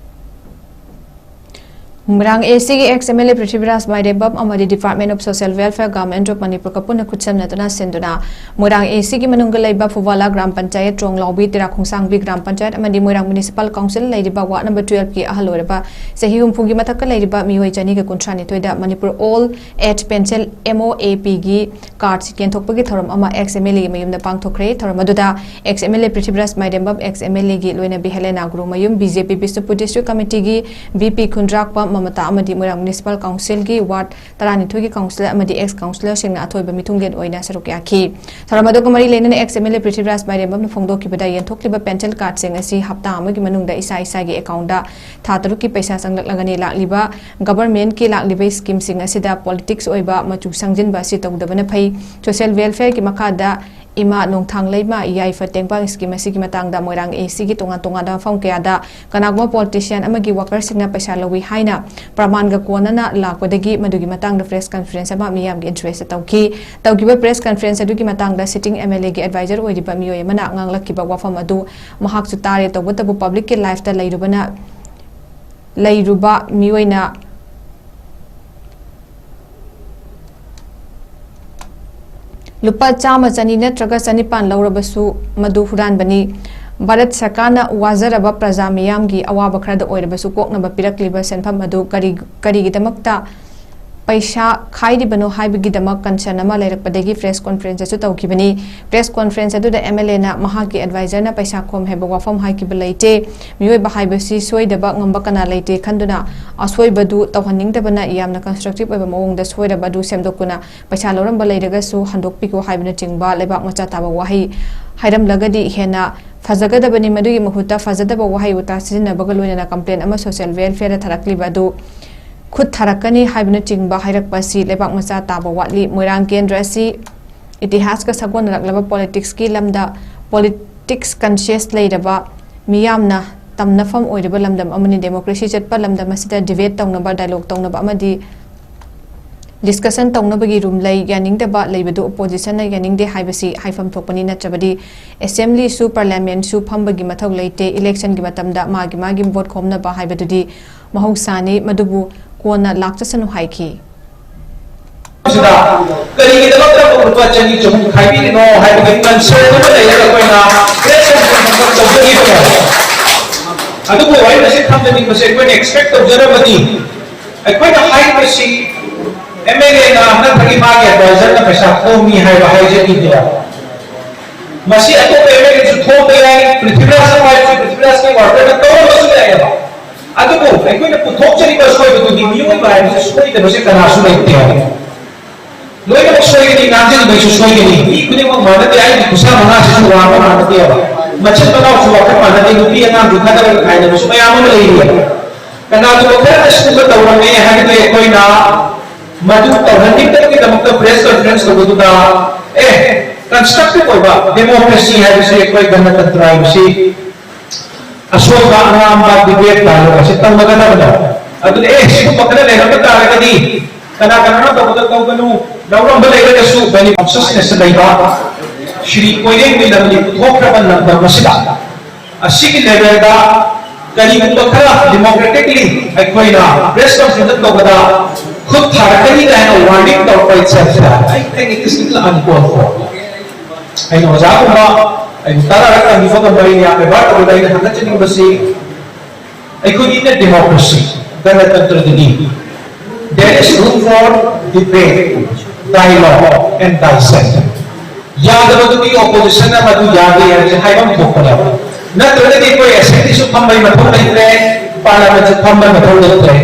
ꯃꯣꯏꯔꯥꯡ ꯑꯦ ꯁꯤꯒꯤ X M L A Prithviraj ꯃꯥꯏꯔꯦꯝꯕꯝ ꯑꯃꯗꯤ Department of Social Welfare, Government of Manipur ꯀ ꯄꯨꯟꯅ ꯈꯨꯠꯁꯝꯅꯗꯨꯅ ꯁꯤꯟꯗꯨꯅ ꯃꯣꯏꯔꯥꯡ ꯑꯦ ꯁꯤꯒꯤ ꯃꯅꯨꯡꯗ ꯂꯩꯕ ꯐꯨꯕꯥꯂꯥ gram panchayat, ꯇ꯭ꯔꯣꯡꯂꯥꯎꯕꯤ, ꯇꯦꯔꯥ ꯈꯣꯡꯁꯥꯡꯕꯤ gram panchayat ꯑꯃꯗꯤ Moirang municipal council ꯂꯩꯔꯤꯕ ꯋꯥꯔꯗ ꯅꯝꯕꯔ ꯇꯨꯋꯦꯜꯐꯀꯤ ꯑꯍꯜ ꯑꯣꯏꯔꯕ ꯆꯍꯤ ꯍꯨꯝꯐꯨꯒꯤ ꯃꯊꯛꯇ ꯂꯩꯔꯤꯕ ꯃꯤꯑꯣꯏ ꯆꯅꯤꯒ ꯀꯨꯟꯊ꯭ꯔꯥ ꯅꯤꯊꯣꯏꯗ Manipur old age pension, M O A P ꯒꯤ ꯀꯥꯔꯗ ꯌꯦꯟꯊꯣꯛꯄꯒꯤ ꯊꯧꯔꯝ ꯑꯃ ꯑꯦꯛꯁ ꯑꯦꯝ ꯑꯦꯜ ꯑꯦꯒꯤ ꯃꯌꯨꯝꯗ ꯄꯥꯡꯊꯣꯛꯈ꯭ꯔꯦ꯫ ꯊꯧꯔꯝ ꯑꯗꯨꯗ ex M L A Prithviraj Mairembam, ex M L ꯑꯦꯒꯤ ꯂꯣꯏꯅꯕꯤ Helena Gurumayum, B J P Bishnupur district ꯀꯃꯤꯇꯤꯒꯤ ꯚꯤ ꯄꯤ ꯈꯨꯟꯗ꯭ꯔꯥꯛꯄꯝ ꯃꯃꯇꯥ ꯑꯃꯗꯤ ꯃꯣꯏꯔꯥꯡ ꯃ꯭ꯌꯨꯅꯤꯁꯤꯄꯥꯜ ꯀꯥꯎꯟꯁꯤꯜꯒꯤ ꯋꯥꯔꯗ ꯇꯔꯥꯅꯤꯊꯣꯏꯒꯤ ꯀꯥꯎꯟꯁꯤꯂꯔ ꯑꯃꯗꯤ ꯑꯦꯛꯁ ꯀꯥꯎꯟꯁꯤꯂꯔꯁꯤꯡꯅ ꯑꯊꯣꯏꯕ ꯃꯤꯊꯨꯡꯂꯦꯟ ꯑꯣꯏꯅ ꯁꯔꯨꯛ ꯌꯥꯈꯤ꯫ ꯊꯧꯔꯝ ꯑꯗꯨꯒ ꯃꯔꯤ ꯂꯩꯅꯅ ex M L A Prithviraj ꯃꯥꯏꯔꯦꯝꯕꯝꯅ ꯐꯣꯡꯗꯣꯛꯈꯤꯕꯗ, ꯌꯦꯟꯊꯣꯛꯂꯤꯕ ꯄꯦꯟꯁꯟ ꯀꯥꯔꯗꯁꯤꯡ ꯑꯁꯤ ꯍꯞꯇꯥ ꯑꯃꯒꯤ ꯃꯅꯨꯡꯗ ꯏꯁꯥ ꯏꯁꯥꯒꯤ ꯑꯦꯀꯥꯎꯟꯗ ꯊꯥ ꯇꯔꯨꯛꯀꯤ ꯄꯩꯁꯥ ꯆꯪꯂꯛꯂꯒꯅꯤ꯫ ꯂꯥꯛꯂꯤꯕ ꯒꯚꯔꯟꯃꯦꯟꯠꯀꯤ ꯂꯥꯛꯂꯤꯕ ꯁ꯭ꯀꯤꯝꯁꯤꯡ ꯑꯁꯤꯗ ꯄꯣꯂꯤꯇꯤꯛꯁ ꯑꯣꯏꯕ ꯃꯆꯨ ꯁꯪꯖꯤꯟꯕ ꯑꯁꯤ ꯇꯧꯗꯕꯅ ꯐꯩ꯫ ꯁꯣꯁꯤꯌꯦꯜ ꯋꯦꯜꯐꯤꯌꯔꯒꯤ ꯃꯈꯥꯗ ꯏꯃꯥ ꯅꯣꯡꯊꯥꯡ ꯂꯩꯃ ꯌꯥꯏꯐ ꯇꯦꯡꯕꯥꯡ ꯁ꯭ꯀꯤꯝ ꯑꯁꯤꯒꯤ ꯃꯇꯥꯡꯗ ꯃꯣꯏꯔꯥꯡ ꯑꯦ ꯁꯤꯒꯤ ꯇꯣꯉꯥꯟ ꯇꯣꯉꯥꯟꯕ ꯃꯐꯝ ꯀꯌꯥꯗ ꯀꯅꯥꯒꯨꯝꯕ ꯄꯣꯂꯤꯇꯤꯁꯤꯌꯥꯟ ꯑꯃꯒꯤ ꯋꯥꯀꯔꯁꯤꯡꯅ ꯄꯩꯁꯥ ꯂꯧꯏ ꯍꯥꯏꯅ ꯄ꯭ꯔꯃꯥꯟꯒ ꯀꯣꯟꯅꯅ ꯂꯥꯛꯄꯗꯒꯤ ꯃꯗꯨꯒꯤ ꯃꯇꯥꯡꯗ ꯄ꯭ꯔꯦꯁ ꯀꯟꯐꯔꯦꯟꯁ ꯑꯃ ꯃꯤꯌꯥꯝꯒꯤ ꯏꯟꯇꯔꯦꯁꯇ ꯇꯧꯈꯤ꯫ ꯇꯧꯈꯤꯕ ꯄ꯭ꯔꯦꯁ ꯀꯟꯐꯔꯦꯟꯁ ꯑꯗꯨꯒꯤ ꯃꯇꯥꯡꯗ ꯁꯤꯇꯤꯡ ꯑꯦꯝ ꯑꯦꯜ ꯑꯦꯒꯤ ꯑꯦꯗꯚꯥꯏꯖꯔ ꯑꯣꯏꯔꯤꯕ ꯃꯤꯑꯣꯏ ꯑꯃꯅ ꯉꯥꯡꯂꯛꯈꯤꯕ ꯋꯥꯐꯝ ꯑꯗꯨ ꯃꯍꯥꯛꯁꯨ ꯇꯥꯔꯦ꯫ ꯇꯧꯕꯇꯕꯨ ꯄꯕ꯭ꯂꯤꯛꯀꯤ ꯂꯥꯏꯐꯇ ꯂꯩꯔꯨꯕꯅ ꯂꯩꯔꯨꯕ ꯃꯤꯑꯣꯏꯅ ꯂꯨꯄꯥ ꯆꯥꯝꯃ, ꯆꯅꯤ ꯅꯠꯇ꯭ꯔꯒ ꯆꯅꯤꯄꯥꯟ ꯂꯧꯔꯕꯁꯨ ꯃꯗꯨ ꯍꯨꯔꯥꯟꯕꯅꯤ꯫ ꯚꯥꯔꯠ ꯁꯔꯀꯥꯔꯅ ꯋꯥꯖꯔꯕ ꯄ꯭ꯔꯖꯥ ꯃꯤꯌꯥꯝꯒꯤ ꯑꯋꯥꯕ ꯈꯔꯗ ꯑꯣꯏꯔꯕꯁꯨ ꯀꯣꯛꯅꯕ ꯄꯤꯔꯛꯂꯤꯕ ꯁꯦꯟꯐꯝ ꯑꯗꯨ ꯀꯔꯤ, ꯀꯔꯤꯒꯤꯗꯃꯛꯇ ꯄꯩꯁꯥ ꯈꯥꯏꯔꯤꯕꯅꯣ ꯍꯥꯏꯕꯒꯤꯗꯃꯛ ꯀꯟꯁꯔꯟ ꯑꯃ ꯂꯩꯔꯛꯄꯗꯒꯤ ꯄ꯭ꯔꯦꯁ ꯀꯣꯟꯐꯔꯦꯟꯁ ꯑꯁꯨ ꯇꯧꯈꯤꯕꯅꯤ꯫ ꯄ꯭ꯔꯦꯁ ꯀꯣꯟꯐꯔꯦꯟꯁ ꯑꯗꯨꯗ ꯑꯦꯝ ꯑꯦꯜ ꯑꯦꯅ ꯃꯍꯥꯛꯀꯤ ꯑꯦꯗꯚꯥꯏꯖꯔꯅ ꯄꯩꯁꯥ ꯈꯣꯝ ꯍꯥꯏꯕ ꯋꯥꯐꯝ ꯍꯥꯏꯈꯤꯕ ꯂꯩꯇꯦ꯫ ꯃꯤꯑꯣꯏꯕ ꯍꯥꯏꯕꯁꯤ ꯁꯣꯏꯗꯕ ꯉꯝꯕ ꯀꯅꯥ ꯂꯩꯇꯦ ꯈꯟꯗꯨꯅ ꯑꯁꯣꯏꯕꯗꯨ ꯇꯧꯍꯟꯅꯤꯡꯗꯕꯅ ꯌꯥꯝꯅ ꯀꯟꯁꯇ꯭ꯔꯛꯇꯤꯚ ꯑꯣꯏꯕ ꯃꯑꯣꯡꯗ ꯁꯣꯏꯔꯕ ꯑꯗꯨ ꯁꯦꯝꯗꯣꯛꯇꯨꯅ ꯄꯩꯁꯥ ꯂꯧꯔꯝꯕ ꯂꯩꯔꯒꯁꯨ ꯍꯟꯗꯣꯛꯄꯤꯈꯣ ꯍꯥꯏꯕꯅꯆꯤꯡꯕ ꯂꯩꯕꯥꯛ ꯃꯆꯥ ꯇꯥꯕ ꯋꯥꯍꯩ ꯍꯥꯏꯔꯝꯂꯒꯗꯤ ꯍꯦꯟꯅ ꯐꯖꯒꯗꯕꯅꯤ꯫ ꯃꯗꯨꯒꯤ ꯃꯍꯨꯠꯇ ꯐꯖꯗꯕ ꯋꯥꯍꯩ ꯋꯥꯇꯥ ꯁꯤꯖꯤꯟꯅꯕꯒ ꯂꯣꯏꯅꯅ ꯀꯝꯄ꯭ꯂꯦꯟ ꯑꯃ ꯁꯣꯁꯤꯌꯦꯜ ꯋꯦꯜꯐꯤꯌꯔꯗ ꯊꯥꯔꯛꯂꯤꯕ ꯑꯗꯨ ꯈꯨꯠ ꯊꯥꯔꯛꯀꯅꯤ ꯍꯥꯏꯕꯅꯆꯤꯡꯕ ꯍꯥꯏꯔꯛꯄ ꯑꯁꯤ ꯂꯩꯕꯥꯛ ꯃꯆꯥ ꯇꯥꯕ ꯋꯥꯠꯂꯤ꯫ ꯃꯣꯏꯔꯥꯡ ꯀꯦꯟꯗ꯭ꯔ ꯑꯁꯤ ꯏꯇꯤꯍꯥꯁꯀ ꯁꯥꯒꯣꯟꯅꯔꯛꯂꯕ ꯄꯣꯂꯤꯇꯤꯛꯁꯀꯤ ꯂꯝꯗ ꯄꯣꯂꯤꯇꯤꯛꯁ ꯀꯟꯁꯤꯌꯁ ꯂꯩꯔꯕ ꯃꯤꯌꯥꯝꯅ ꯇꯝꯅꯐꯝ ꯑꯣꯏꯔꯤꯕ ꯂꯝꯗꯝ ꯑꯃꯅꯤ꯫ ꯗꯦꯃꯣꯀ꯭ꯔꯦꯁꯤ ꯆꯠꯄ ꯂꯝꯗꯝ ꯑꯁꯤꯗ ꯗꯤꯕꯦꯠ ꯇꯧꯅꯕ, ꯗꯥꯏꯂꯣꯒ ꯇꯧꯅꯕ ꯑꯃꯗꯤ ꯗꯤꯁꯀꯁꯟ ꯇꯧꯅꯕꯒꯤ ꯔꯨꯝ ꯂꯩ꯫ ꯌꯥꯅꯤꯡꯗꯕ ꯂꯩꯕꯗꯨ ꯑꯣꯄꯣꯖꯤꯁꯟꯅ ꯌꯥꯅꯤꯡꯗꯦ ꯍꯥꯏꯕꯁꯤ ꯍꯥꯏꯐꯝ ꯊꯣꯛꯄꯅꯤ꯫ ꯅꯠꯇ꯭ꯔꯕꯗꯤ ꯑꯦꯁꯦꯝꯕ꯭ꯂꯤꯁꯨ ꯄꯥꯔꯂꯤꯌꯥꯃꯦꯟꯁꯨ ꯐꯝꯕꯒꯤ ꯃꯊꯧ ꯂꯩꯇꯦ꯫ ꯏꯂꯦꯛꯁꯟꯒꯤ ꯃꯇꯝꯗ ꯃꯥꯒꯤ ꯃꯥꯒꯤ ꯚꯣꯠ ꯈꯣꯝꯅꯕ ꯍꯥꯏꯕꯗꯨꯗꯤ ꯃꯍꯧꯁꯥꯅꯤ꯫ ꯃꯗꯨꯕꯨ ꯀꯣꯟꯅ ꯂꯥꯛꯆꯁꯅꯨ ꯍꯥꯏꯈꯤ꯫ ꯁꯤꯗ ꯀꯔꯤꯒꯤꯗꯃꯛꯇ ꯑꯃꯨꯛ ꯂꯨꯄꯥ ꯆꯅꯤ ꯆꯍꯨꯝ ꯈꯥꯏꯕꯤꯔꯤꯅꯣ ꯍꯥꯏꯕꯒꯤ ꯀꯟꯁꯔꯟ ꯑꯃ ꯂꯩꯔꯒ ꯑꯩꯈꯣꯏꯅ ꯄ꯭ꯔꯦꯁ ꯀꯟꯐꯔꯦꯟꯁ ꯑꯃꯈꯛ ꯇꯧꯖꯈꯤꯕꯅꯦ꯫ ꯑꯗꯨꯕꯨ ꯑꯩꯅ ꯁꯤ ꯊꯝꯖꯅꯤꯡꯕꯁꯦ, ꯑꯩꯈꯣꯏꯅ ꯑꯦꯛꯁꯄꯦꯛ ꯇꯧꯖꯔꯕꯗꯤ, ꯑꯩꯈꯣꯏꯅ ꯍꯥꯏꯔꯤꯕꯁꯤ ꯑꯦꯝ ꯑꯦꯜ ꯑꯦꯅ ꯅꯠꯇ꯭ꯔꯒ ꯃꯥꯒꯤ ꯑꯦꯗꯚꯥꯏꯖꯔꯅ ꯄꯩꯁꯥ ꯈꯣꯝꯃꯤ ꯍꯥꯏꯕ ꯍꯥꯏꯖꯈꯤꯗꯦꯕ꯫ ꯃꯁꯤ ꯑꯇꯣꯞꯄ ꯑꯦꯝ ꯑꯦꯜ ꯑꯦꯁꯨ ꯊꯣꯛꯄ ꯌꯥꯏ, ꯄ꯭ꯔꯤꯊꯤꯕꯤꯔꯥꯖ ꯍꯥꯏꯔꯁꯨ ꯄ꯭ꯔꯤꯊꯤꯕꯤꯔꯥꯖꯀꯤ ꯋꯥꯔꯀꯔꯅ ꯇꯧꯔꯝꯕꯁꯨ ꯌꯥꯏꯑꯕ꯫ ꯑꯗꯨꯕꯨ ꯑꯩꯈꯣꯏꯅ ꯄꯨꯊꯣꯛꯆꯔꯤꯕ ꯑꯁꯣꯏꯕꯗꯨꯗꯤ ꯃꯤꯑꯣꯏꯕ ꯍꯥꯏꯕꯁꯤ ꯁꯣꯏꯗꯕꯁꯦ ꯀꯅꯥꯁꯨ ꯂꯩꯇꯦ ꯍꯥꯏꯕ꯫ ꯂꯣꯏꯅꯃꯛ ꯁꯣꯏꯒꯅꯤ, ꯉꯥꯡꯖꯔꯤꯕꯩꯁꯨ ꯁꯣꯏꯒꯅꯤ꯫ ꯃꯤ ꯈꯨꯗꯤꯡꯃꯛ ꯃꯥꯟꯅꯗꯦ꯫ ꯑꯩꯒꯤ ꯈꯨꯠꯁꯥ ꯃꯉꯥꯁꯤꯁꯨ ꯋꯥꯡꯕ ꯃꯥꯟꯅꯗꯦꯕ꯫ ꯃꯆꯤꯟ ꯃꯅꯥꯎꯁꯨ ꯋꯥꯈꯜ ꯃꯥꯟꯅꯗꯦ꯫ ꯅꯨꯄꯤ ꯑꯉꯥꯡꯁꯨ ꯈꯠꯅꯔꯒ ꯈꯥꯏꯅꯕꯁꯨ ꯃꯌꯥꯝ ꯑꯃ ꯂꯩꯔꯤꯑꯕ꯫ ꯀꯅꯥꯒꯨꯝꯕ ꯈꯔꯅ ꯁꯤꯒꯨꯝꯕ ꯇꯧꯔꯝꯃꯦ ꯍꯥꯏꯕꯗꯤ ꯑꯩꯈꯣꯏꯅ ꯃꯗꯨ ꯇꯧꯍꯟꯅꯤꯡꯗꯕꯒꯤꯗꯃꯛꯇ ꯄ꯭ꯔꯦꯁ ꯀꯟꯐꯔꯦꯟꯁ ꯇꯧꯕꯗꯨꯗ, ꯑꯦ, ꯀꯟꯁꯇ꯭ꯔꯛꯇꯤꯚ ꯑꯣꯏꯕ ꯗꯦꯃꯣꯀ꯭ꯔꯦꯁꯤ ꯍꯥꯏꯕꯁꯤ, ꯑꯩꯈꯣꯏ ꯒꯅꯇꯟꯇ꯭ꯔ ꯍꯥꯏꯕꯁꯤ ꯑꯁꯣꯏꯕ ꯑꯉꯥꯡꯕ ꯗꯤꯕꯦꯠ ꯇꯥꯔꯒ ꯑꯁꯤ ꯇꯧꯅꯒꯗꯕꯅꯦ꯫ ꯑꯗꯨꯅ ꯑꯦ, ꯁꯤꯒꯨꯝꯕ ꯈꯔ ꯂꯩꯔꯝꯕ ꯇꯥꯔꯒꯗꯤ ꯀꯅꯥ ꯀꯅꯥꯅ ꯇꯧꯕꯗ ꯇꯧꯒꯅꯨ, ꯂꯧꯔꯝꯕ ꯂꯩꯔꯒꯁꯨ ꯚꯦꯂꯤ ꯀꯟꯁꯤꯌꯁꯅꯦꯁ ꯂꯩꯕ ꯁ꯭ꯔꯤ ꯀꯣꯏꯔꯦꯡꯒꯤ ꯂꯝꯗꯤ ꯄꯨꯊꯣꯛꯈ꯭ꯔꯕ ꯂꯝꯗꯝ ꯑꯁꯤꯗ ꯑꯁꯤꯒꯤ ꯂꯦꯚꯦꯜꯗ ꯀꯔꯤꯒꯨꯝꯕ ꯈꯔ ꯗꯦꯃꯣꯀ꯭ꯔꯦꯇꯤꯛꯂꯤ ꯑꯩꯈꯣꯏꯅ ꯄ꯭ꯔꯦꯁ ꯀꯟꯐꯔꯦꯟꯁ ꯇꯧꯕꯗ ꯈꯨꯠ ꯊꯥꯔꯛꯀꯅꯤ ꯀꯥꯏꯅ ꯋꯥꯔꯅꯤꯡ ꯇꯧꯔꯛꯄ ꯏꯠꯁꯦꯜꯐ, I think it is uncalled for꯫ ꯑꯩꯅ ꯑꯣꯖꯥꯒꯨꯝꯕ ꯑꯩꯕꯨ ꯇꯔꯥꯔꯛ ꯇꯝꯕꯤꯕ ꯉꯝꯕ ꯑꯩꯅ ꯌꯥꯝ ꯑꯦꯚꯥꯔ ꯇꯧꯕꯗ ꯑꯩꯅ ꯊꯥꯒꯠꯆꯅꯤꯡꯕꯁꯤ ꯑꯩꯈꯣꯏꯒꯤ ꯏꯟꯗꯤꯌꯟ ꯗꯦꯃꯣꯀ꯭ꯔꯦꯁꯤ, ꯒꯅꯇꯟꯇ꯭ꯔꯗꯗꯤ there is room for debate, dialogue and dissent꯫ ꯌꯥꯗꯕꯗꯨꯗꯤ ꯑꯣꯄꯣꯖꯤꯁꯟꯅ ꯃꯗꯨ ꯌꯥꯗꯦ ꯍꯥꯏꯕꯁꯦ ꯍꯥꯏꯐꯝ ꯊꯣꯛꯄꯅꯦꯕ꯫ ꯅꯠꯇ꯭ꯔꯒꯗꯤ ꯑꯩꯈꯣꯏ ꯑꯦꯁꯦꯝꯕ꯭ꯂꯤꯁꯨ ꯐꯝꯕꯩ ꯃꯊꯧ ꯂꯩꯇ꯭ꯔꯦ, ꯄꯥꯔꯂꯤꯌꯥꯃꯦꯟꯁꯨ ꯐꯝꯕꯩ ꯃꯊꯧ ꯂꯩꯇ꯭ꯔꯦ꯫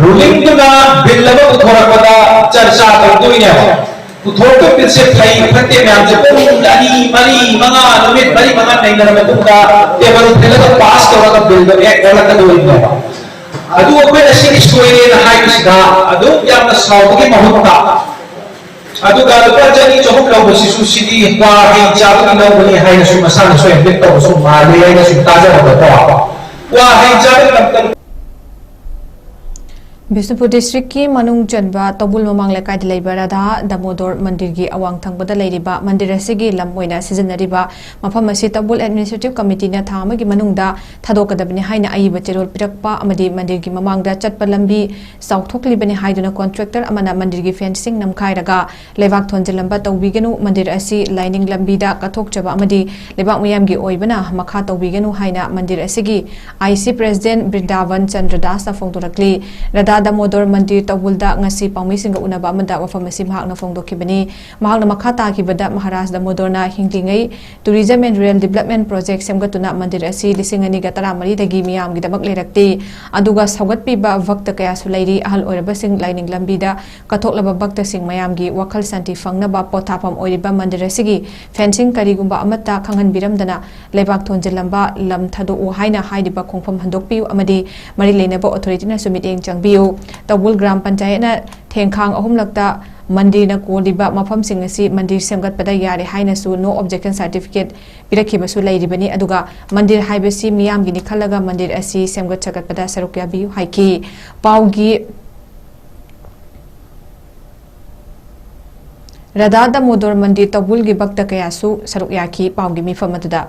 ꯔꯨꯂꯤꯡꯗꯨꯅ ꯕꯤꯜ ꯑꯃ ꯄꯨꯊꯣꯔꯛꯄꯗ ꯆꯔꯆꯥ ꯇꯧꯗꯣꯏꯅꯦꯕ꯫ ꯄꯨꯊꯣꯔꯛꯄ ꯕꯤꯜꯁꯦ ꯐꯩ ꯐꯠꯇꯦ ꯃꯌꯥꯝꯁꯦ ꯄꯨꯡ ꯑꯅꯤ, ꯃꯔꯤ, ꯃꯉꯥ, ꯅꯨꯃꯤꯠ ꯃꯔꯤ ꯃꯉꯥ ꯅꯩꯅꯔ ꯃꯇꯨꯡꯗ ꯇꯦꯕꯜ ꯊꯤꯜꯂꯒ ꯄꯥꯁ ꯇꯧꯔꯒ ꯕꯤꯜꯗꯣ ꯑꯦꯛ ꯑꯣꯜꯂꯛꯀꯗꯣꯏꯅꯦꯕ꯫ ꯑꯗꯨ ꯑꯩꯈꯣꯏꯅ ꯁꯤꯒꯤ ꯁꯣꯏꯔꯦꯅ ꯍꯥꯏꯕꯁꯤꯗ ꯑꯗꯨꯛ ꯌꯥꯝꯅ ꯁꯥꯎꯕꯒꯤ ꯃꯍꯨꯠꯇ ꯑꯗꯨꯒ ꯂꯨꯄꯥ ꯆꯅꯤ ꯆꯍꯨꯝ ꯂꯧꯕꯁꯤꯁꯨ ꯁꯤꯗꯤ ꯀ꯭ꯋꯥ ꯍꯩ ꯆꯥꯕꯒꯤ ꯂꯧꯕꯅꯤ ꯍꯥꯏꯅꯁꯨ ꯃꯁꯥꯅꯁꯨ ꯑꯦꯗꯃꯤꯠ ꯇꯧꯕꯁꯨ ꯃꯥꯜꯂꯤ ꯍꯥꯏꯅ ꯁꯨꯝ ꯇꯥꯖꯕꯗꯀꯣ꯫ ꯀ꯭ꯋꯥ ꯍꯩ ꯆꯥꯕꯒꯤ ꯂꯝꯗ ꯕꯤꯁꯅꯨꯄꯨꯔ ꯗꯤꯁꯇ꯭ꯔꯤꯛꯀꯤ ꯃꯅꯨꯡ ꯆꯟꯕ ꯇꯧꯕꯨꯜ ꯃꯃꯥꯡ ꯂꯩꯀꯥꯏꯗ ꯂꯩꯕ ꯔꯥꯙꯥ ꯗꯥꯃꯣꯗꯣꯔ ꯃꯟꯗꯤꯔꯒꯤ ꯑꯋꯥꯡ ꯊꯪꯕꯗ ꯂꯩꯔꯤꯕ ꯃꯟꯗꯤꯔ ꯑꯁꯤꯒꯤ ꯂꯝ ꯑꯣꯏꯅ ꯁꯤꯖꯤꯟꯅꯔꯤꯕ ꯃꯐꯝ ꯑꯁꯤ ꯇꯧꯕꯨꯜ ꯑꯦꯗꯃꯤꯅꯤꯁꯇ꯭ꯔꯦꯇꯤꯚ ꯀꯃꯤꯇꯤꯅ ꯊꯥ ꯑꯃꯒꯤ ꯃꯅꯨꯡꯗ ꯊꯥꯗꯣꯛꯀꯗꯕꯅꯤ ꯍꯥꯏꯅ ꯑꯏꯕ ꯆꯦꯔꯣꯜ ꯄꯤꯔꯛꯄ ꯑꯃꯗꯤ ꯃꯟꯗꯤꯔꯒꯤ ꯃꯃꯥꯡꯗ ꯆꯠꯄ ꯂꯝꯕꯤ ꯆꯥꯎꯊꯣꯛꯂꯤꯕꯅꯤ ꯍꯥꯏꯗꯨꯅ ꯀꯣꯟꯇ꯭ꯔꯦꯛꯇꯔ ꯑꯃꯅ ꯃꯟꯗꯤꯔꯒꯤ ꯐꯦꯟꯁꯤꯡ ꯅꯝꯈꯥꯏꯔꯒ ꯂꯩꯕꯥꯛ ꯊꯣꯟꯖꯤꯜꯂꯝꯕ ꯇꯧꯕꯤꯒꯅꯨ, ꯃꯟꯗꯤꯔ ꯑꯁꯤ ꯂꯥꯏꯅꯤꯡ ꯂꯝꯕꯤꯗ ꯀꯠꯊꯣꯛꯆꯕ ꯑꯃꯗꯤ ꯂꯩꯕꯥꯛ ꯃꯤꯌꯥꯝꯒꯤ ꯑꯣꯏꯕꯅ ꯃꯈꯥ ꯇꯧꯕꯤꯒꯅꯨ ꯍꯥꯏꯅ ꯃꯟꯗꯤꯔ ꯑꯁꯤꯒꯤ I C president Brindaban Chandra ꯗꯥꯁꯅ ꯐꯣꯡꯗꯣꯔꯛꯂꯤ꯫ ꯔꯥꯙꯥ ꯗꯥꯃꯣꯗꯣꯔ ꯃꯟꯗꯤꯔ ꯇꯧꯕꯨꯜꯗ ꯉꯁꯤ ꯄꯥꯎꯃꯤꯁꯤꯡꯒ ꯎꯅꯕ ꯑꯃꯗ ꯋꯥꯐꯝ ꯑꯁꯤ ꯃꯍꯥꯛꯅ ꯐꯣꯡꯗꯣꯛꯈꯤꯕꯅꯤ꯫ ꯃꯍꯥꯛꯅ ꯃꯈꯥ ꯇꯥꯈꯤꯕꯗ Maharaj ꯗꯥꯃꯣꯗꯣꯔꯅ ꯍꯤꯡꯂꯤꯉꯩ Tourism and Rural Development Project ꯁꯦꯝꯒꯠꯇꯨꯅ ꯃꯟꯗꯤꯔ ꯑꯁꯤ ꯂꯤꯁꯤꯡ ꯑꯅꯤꯒ ꯇꯔꯥꯃꯔꯤꯗꯒꯤ ꯃꯤꯌꯥꯝꯒꯤꯗꯃꯛ ꯂꯩꯔꯛꯇꯦ꯫ ꯑꯗꯨꯒ ꯁꯧꯒꯠꯄꯤꯕ ꯚꯛꯇ ꯀꯌꯥꯁꯨ ꯂꯩꯔꯤ꯫ ꯑꯍꯜ ꯑꯣꯏꯔꯕꯁꯤꯡ ꯂꯥꯏꯅꯤꯡ ꯂꯝꯕꯤꯗ ꯀꯠꯊꯣꯛꯂꯕ ꯚꯛꯇꯁꯤꯡ ꯃꯌꯥꯝꯒꯤ ꯋꯥꯈꯜ ꯁꯥꯟꯇꯤ ꯐꯪꯅꯕ ꯄꯣꯊꯥꯐꯝ ꯑꯣꯏꯔꯤꯕ ꯃꯟꯗꯤꯔ ꯑꯁꯤꯒꯤ ꯐꯦꯟꯁꯤꯡ ꯀꯔꯤꯒꯨꯝꯕ ꯑꯃꯠꯇ ꯈꯪꯍꯟꯕꯤꯔꯝꯗꯅ ꯂꯩꯕꯥꯛ ꯊꯣꯟꯖꯤꯜꯂꯝꯕ ꯂꯝ ꯊꯥꯗꯣꯛꯎ ꯍꯥꯏꯅ ꯍꯥꯏꯔꯤꯕ ꯈꯣꯡꯐꯝ ꯍꯟꯗꯣꯛꯄꯤꯌꯨ ꯑꯃꯗꯤ ꯃꯔꯤ ꯂꯩꯅꯕ ꯑꯣꯊꯣꯔꯤꯇꯤꯅꯁꯨ ꯃꯤꯠꯌꯦꯡ ꯆꯪꯕꯤꯌꯨ꯫ ꯇꯧꯕꯨꯜ ꯒ꯭ꯔꯥꯝ ꯄꯟꯆꯥꯌꯠꯅ ꯊꯦꯡꯈꯥꯡ ꯑꯍꯨꯝꯂꯛꯇ ꯃꯟꯗꯤꯔꯅ ꯀꯣꯜꯂꯤꯕ ꯃꯐꯝꯁꯤꯡ ꯑꯁꯤ ꯃꯟꯗꯤꯔ ꯁꯦꯝꯒꯠꯄꯗ ꯌꯥꯔꯦ ꯍꯥꯏꯅꯁꯨ no objection certificate ꯄꯤꯔꯛꯈꯤꯕꯁꯨ ꯂꯩꯔꯤꯕꯅꯤ꯫ ꯑꯗꯨꯒ ꯃꯟꯗꯤꯔ ꯍꯥꯏꯕꯁꯤ ꯃꯤꯌꯥꯝꯒꯤꯅꯤ ꯈꯜꯂꯒ ꯃꯟꯗꯤꯔ ꯑꯁꯤ ꯁꯦꯝꯒꯠ ꯁꯥꯒꯠꯄꯗ ꯁꯔꯨꯛ ꯌꯥꯕꯤꯌꯨ ꯍꯥꯏꯈꯤ꯫ ꯄꯥꯎꯒꯤ ꯔꯥꯙꯥ ꯗꯥꯃꯣꯗꯣꯔ ꯃꯟꯗꯤꯔ ꯇꯧꯕꯨꯜꯒꯤ ꯚꯛꯇ ꯀꯌꯥꯁꯨ ꯁꯔꯨꯛ ꯌꯥꯈꯤ꯫ ꯄꯥꯎꯒꯤ ꯃꯤꯐꯝ ꯑꯗꯨꯗ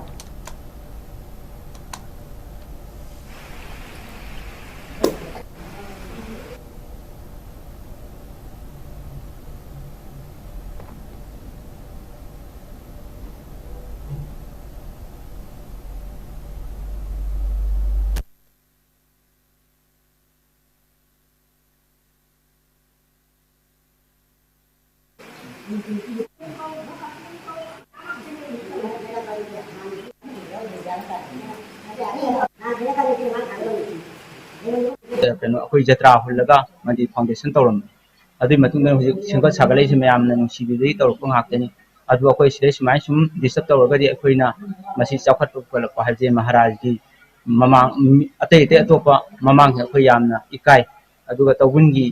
ꯀꯩꯅꯣ, ꯑꯩꯈꯣꯏ ꯖꯇ꯭ꯔꯥ ꯍꯨꯜꯂꯒ ꯃꯟꯗꯤꯔ ꯐꯥꯎꯟꯗꯦꯁꯟ ꯇꯧꯔꯝꯃꯤ꯫ ꯑꯗꯨꯒꯤ ꯃꯇꯨꯡꯗ ꯍꯧꯖꯤꯛ ꯁꯦꯝꯒꯠ ꯁꯥꯒꯠꯂꯛꯏꯁꯦ ꯃꯌꯥꯝꯅ ꯅꯨꯡꯁꯤꯕꯤꯕꯒꯤ ꯇꯧꯔꯛꯄ ꯉꯥꯛꯇꯅꯤ꯫ ꯑꯗꯨ ꯑꯩꯈꯣꯏ ꯁꯤꯗꯩ ꯁꯨꯃꯥꯏꯅ ꯁꯨꯝ ꯗꯤꯁꯇꯔꯕ ꯇꯧꯔꯒꯗꯤ ꯑꯩꯈꯣꯏꯅ ꯃꯁꯤ ꯆꯥꯎꯈꯠꯄ ꯄꯨꯈꯠꯂꯛꯄ ꯍꯥꯏꯕꯁꯦ ꯃꯍꯥꯔꯥꯖꯒꯤ ꯃꯃꯥꯡ, ꯑꯇꯩ ꯑꯇꯩ ꯑꯇꯣꯞꯄ ꯃꯃꯥꯡꯁꯦ ꯑꯩꯈꯣꯏ ꯌꯥꯝꯅ ꯏꯀꯥꯏ꯫ ꯑꯗꯨꯒ ꯇꯧꯕꯨꯜꯒꯤ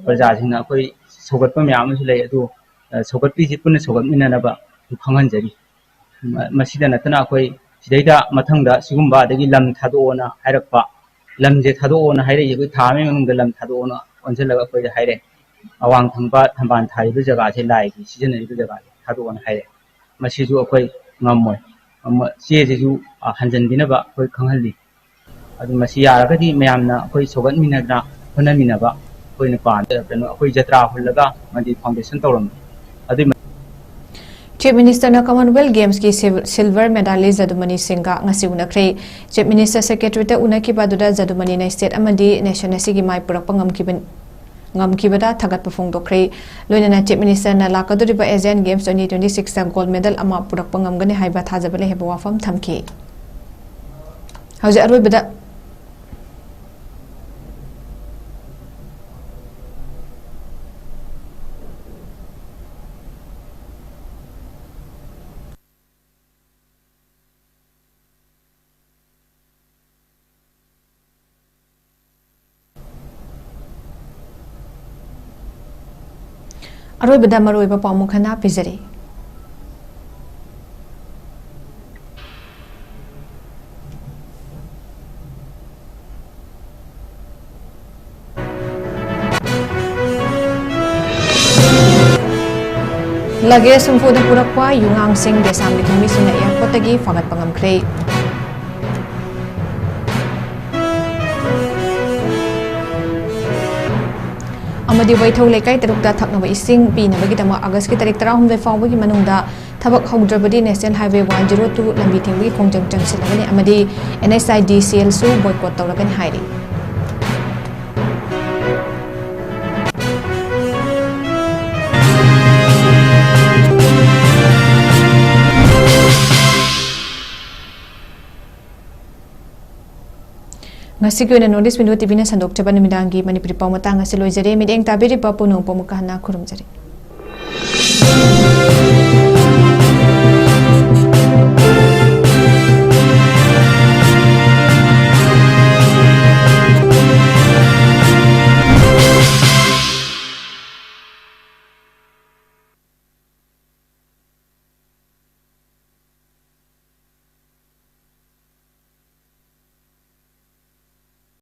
ꯄ꯭ꯔꯖꯥꯁꯤꯡꯅ ꯑꯩꯈꯣꯏ ꯁꯧꯒꯠꯄ ꯃꯌꯥꯝ ꯑꯃꯁꯨ ꯂꯩ꯫ ꯑꯗꯨ ꯁꯧꯒꯠꯄꯤꯁꯤ ꯄꯨꯟꯅ ꯁꯧꯒꯠꯃꯤꯟꯅꯅꯕ ꯈꯪꯍꯟꯖꯔꯤ꯫ ꯃ-, ꯃꯁꯤꯗ ꯅꯠꯇꯅ ꯑꯩꯈꯣꯏ ꯁꯤꯗꯩꯗ ꯃꯊꯪꯗ ꯁꯤꯒꯨꯝꯕ ꯑꯗꯒꯤ ꯂꯝ ꯊꯥꯗꯣꯛꯑꯣꯅ ꯍꯥꯏꯔꯛꯄ, ꯂꯝꯁꯦ ꯊꯥꯗꯣꯛꯑꯣꯅ ꯍꯥꯏꯔꯛꯏ, ꯑꯩꯈꯣꯏ ꯊꯥ ꯑꯃꯒꯤ ꯃꯅꯨꯡꯗ ꯂꯝ ꯊꯥꯗꯣꯛꯑꯣꯅ ꯑꯣꯟꯁꯤꯜꯂꯒ ꯑꯩꯈꯣꯏꯗ ꯍꯥꯏꯔꯦ, "ꯑꯋꯥꯡ ꯊꯪꯕ ꯊꯝꯕꯥꯜ ꯊꯥꯔꯤꯕ ꯖꯒꯥꯁꯦ ꯂꯥꯏꯒꯤ ꯁꯤꯖꯤꯟꯅꯔꯤꯕ ꯖꯒꯥꯁꯦ ꯊꯥꯗꯣꯛꯑꯣꯅ" ꯍꯥꯏꯔꯦ꯫ ꯃꯁꯤꯁꯨ ꯑꯩꯈꯣꯏ ꯉꯝꯃꯣꯏ꯫ ꯑꯃ, ꯆꯦꯁꯤꯁꯨ, ꯑ, ꯍꯟꯖꯟꯕꯤꯅꯕ ꯑꯩꯈꯣꯏ ꯈꯪꯍꯜꯂꯤ꯫ ꯑꯗꯨ ꯃꯁꯤ ꯌꯥꯔꯒꯗꯤ ꯃꯌꯥꯝꯅ ꯑꯩꯈꯣꯏ ꯁꯧꯒꯠꯃꯤꯟꯅꯗꯅ ꯍꯣꯠꯅꯃꯤꯟꯅꯕ ꯑꯩꯈꯣꯏꯅ ꯄꯥꯝꯃꯤ꯫ ꯀꯩꯅꯣ, ꯑꯩꯈꯣꯏ ꯖꯇ꯭ꯔꯥ ꯍꯨꯜꯂꯒ ꯑꯃꯗꯤ foundation ꯇꯧꯔꯝꯃꯤ꯫ ꯑꯗꯨꯏ ꯆꯤꯐ ꯃꯤꯅꯤꯁꯇꯔꯅ ꯀꯃꯟꯋꯦꯜꯊ ꯒꯦꯝꯁꯀꯤ ꯁꯤꯜ-, ꯁꯤꯜꯚꯔ ꯃꯦꯗꯥꯂꯤꯁ ꯖꯗꯨꯃꯅꯤ ꯁꯤꯡꯒ ꯉꯁꯤ ꯎꯅꯈ꯭ꯔꯦ꯫ ꯆꯤꯐ ꯃꯤꯅꯤꯁꯇꯔ ꯁꯦꯀ꯭ꯔꯦꯇꯔꯤꯌꯦꯠꯇ ꯎꯅꯈꯤꯕ ꯑꯗꯨꯗ ꯖꯗꯨꯃꯅꯤꯅ ꯁ꯭ꯇꯦꯠ ꯑꯃꯗꯤ ꯅꯦꯁꯟ ꯑꯁꯤꯒꯤ ꯃꯥꯏ ꯄꯨꯔꯛꯄ ꯉꯝꯈꯤꯕ, ꯉꯝꯈꯤꯕꯗ ꯊꯥꯒꯠꯄ ꯐꯣꯡꯗꯣꯛꯈ꯭ꯔꯦ꯫ ꯂꯣꯏꯅꯅ ꯆꯤꯐ ꯃꯤꯅꯤꯁꯇꯔꯅ ꯂꯥꯛꯀꯗꯧꯔꯤꯕ ꯑꯦꯁꯤꯌꯥꯟ ꯒꯦꯝꯁ twenty twenty sixꯇ ꯒꯣꯜꯗ ꯃꯦꯗꯜ ꯑꯃ ꯄꯨꯔꯛꯄ ꯉꯝꯒꯅꯤ ꯍꯥꯏꯕ ꯊꯥꯖꯕ ꯂꯩ ꯍꯥꯏꯕ ꯋꯥꯐꯝ ꯊꯝꯈꯤ꯫ ꯍꯧꯖꯤꯛ ꯑꯔꯣꯏꯕꯗ ꯑꯔꯣꯏꯕꯗ ꯃꯔꯨꯑꯣꯏꯕ ꯄꯥꯎ ꯑꯃꯨꯛ ꯍꯟꯅ ꯄꯤꯖꯔꯤ꯫ Luggage ꯍꯨꯝꯐꯨꯗ ꯄꯨꯔꯛꯄ ꯌꯨꯉꯥꯡꯁꯤꯡ ꯗꯦꯁꯥꯝꯒꯤ ꯊꯧꯃꯤꯁꯤꯡꯅ airportꯇꯒꯤ ꯐꯥꯒꯠꯄ ꯉꯝꯈ꯭ꯔꯦ꯫ ꯑꯃꯗꯤ ꯋꯥꯏꯊꯧ ꯂꯩꯀꯥꯏ ꯇꯔꯨꯛꯇ ꯊꯛꯅꯕ ꯏꯁꯤꯡ ꯄꯤꯅꯕꯒꯤꯗꯃꯛ Augustꯀꯤ ꯇꯥꯔꯤꯛ ꯇꯔꯥꯍꯨꯝꯗꯣꯏ ꯐꯥꯎꯕꯒꯤ ꯃꯅꯨꯡꯗ ꯊꯕꯛ ꯍꯧꯗ꯭ꯔꯕꯗꯤ National Highway one zero two ꯂꯝꯕꯤ ꯊꯤꯡꯕꯒꯤ ꯈꯣꯡꯖꯪ ꯆꯪꯁꯤꯜꯂꯒꯅꯤ ꯑꯃꯗꯤ NHIDCLꯁꯨ boycott ꯇꯧꯔꯒꯅꯤ ꯍꯥꯏꯔꯤ꯫ ꯉꯁꯤꯒꯤ ꯑꯣꯏꯅ North East Window TVꯅ ꯁꯟꯗꯣꯛꯆꯕ ꯅꯨꯃꯤꯗꯥꯡꯒꯤ ꯃꯅꯤꯄꯨꯔꯤ ꯄꯥꯎ ꯃꯇꯥꯡ ꯑꯁꯤ ꯂꯣꯏꯖꯔꯦ꯫ ꯃꯤꯠꯌꯦꯡ ꯇꯥꯕꯤꯔꯤꯕ ꯄꯨꯝꯅꯃꯛꯄꯨ ꯑꯃꯨꯛꯀ ꯍꯟꯅ ꯈꯨꯔꯨꯝꯖꯔꯤ꯫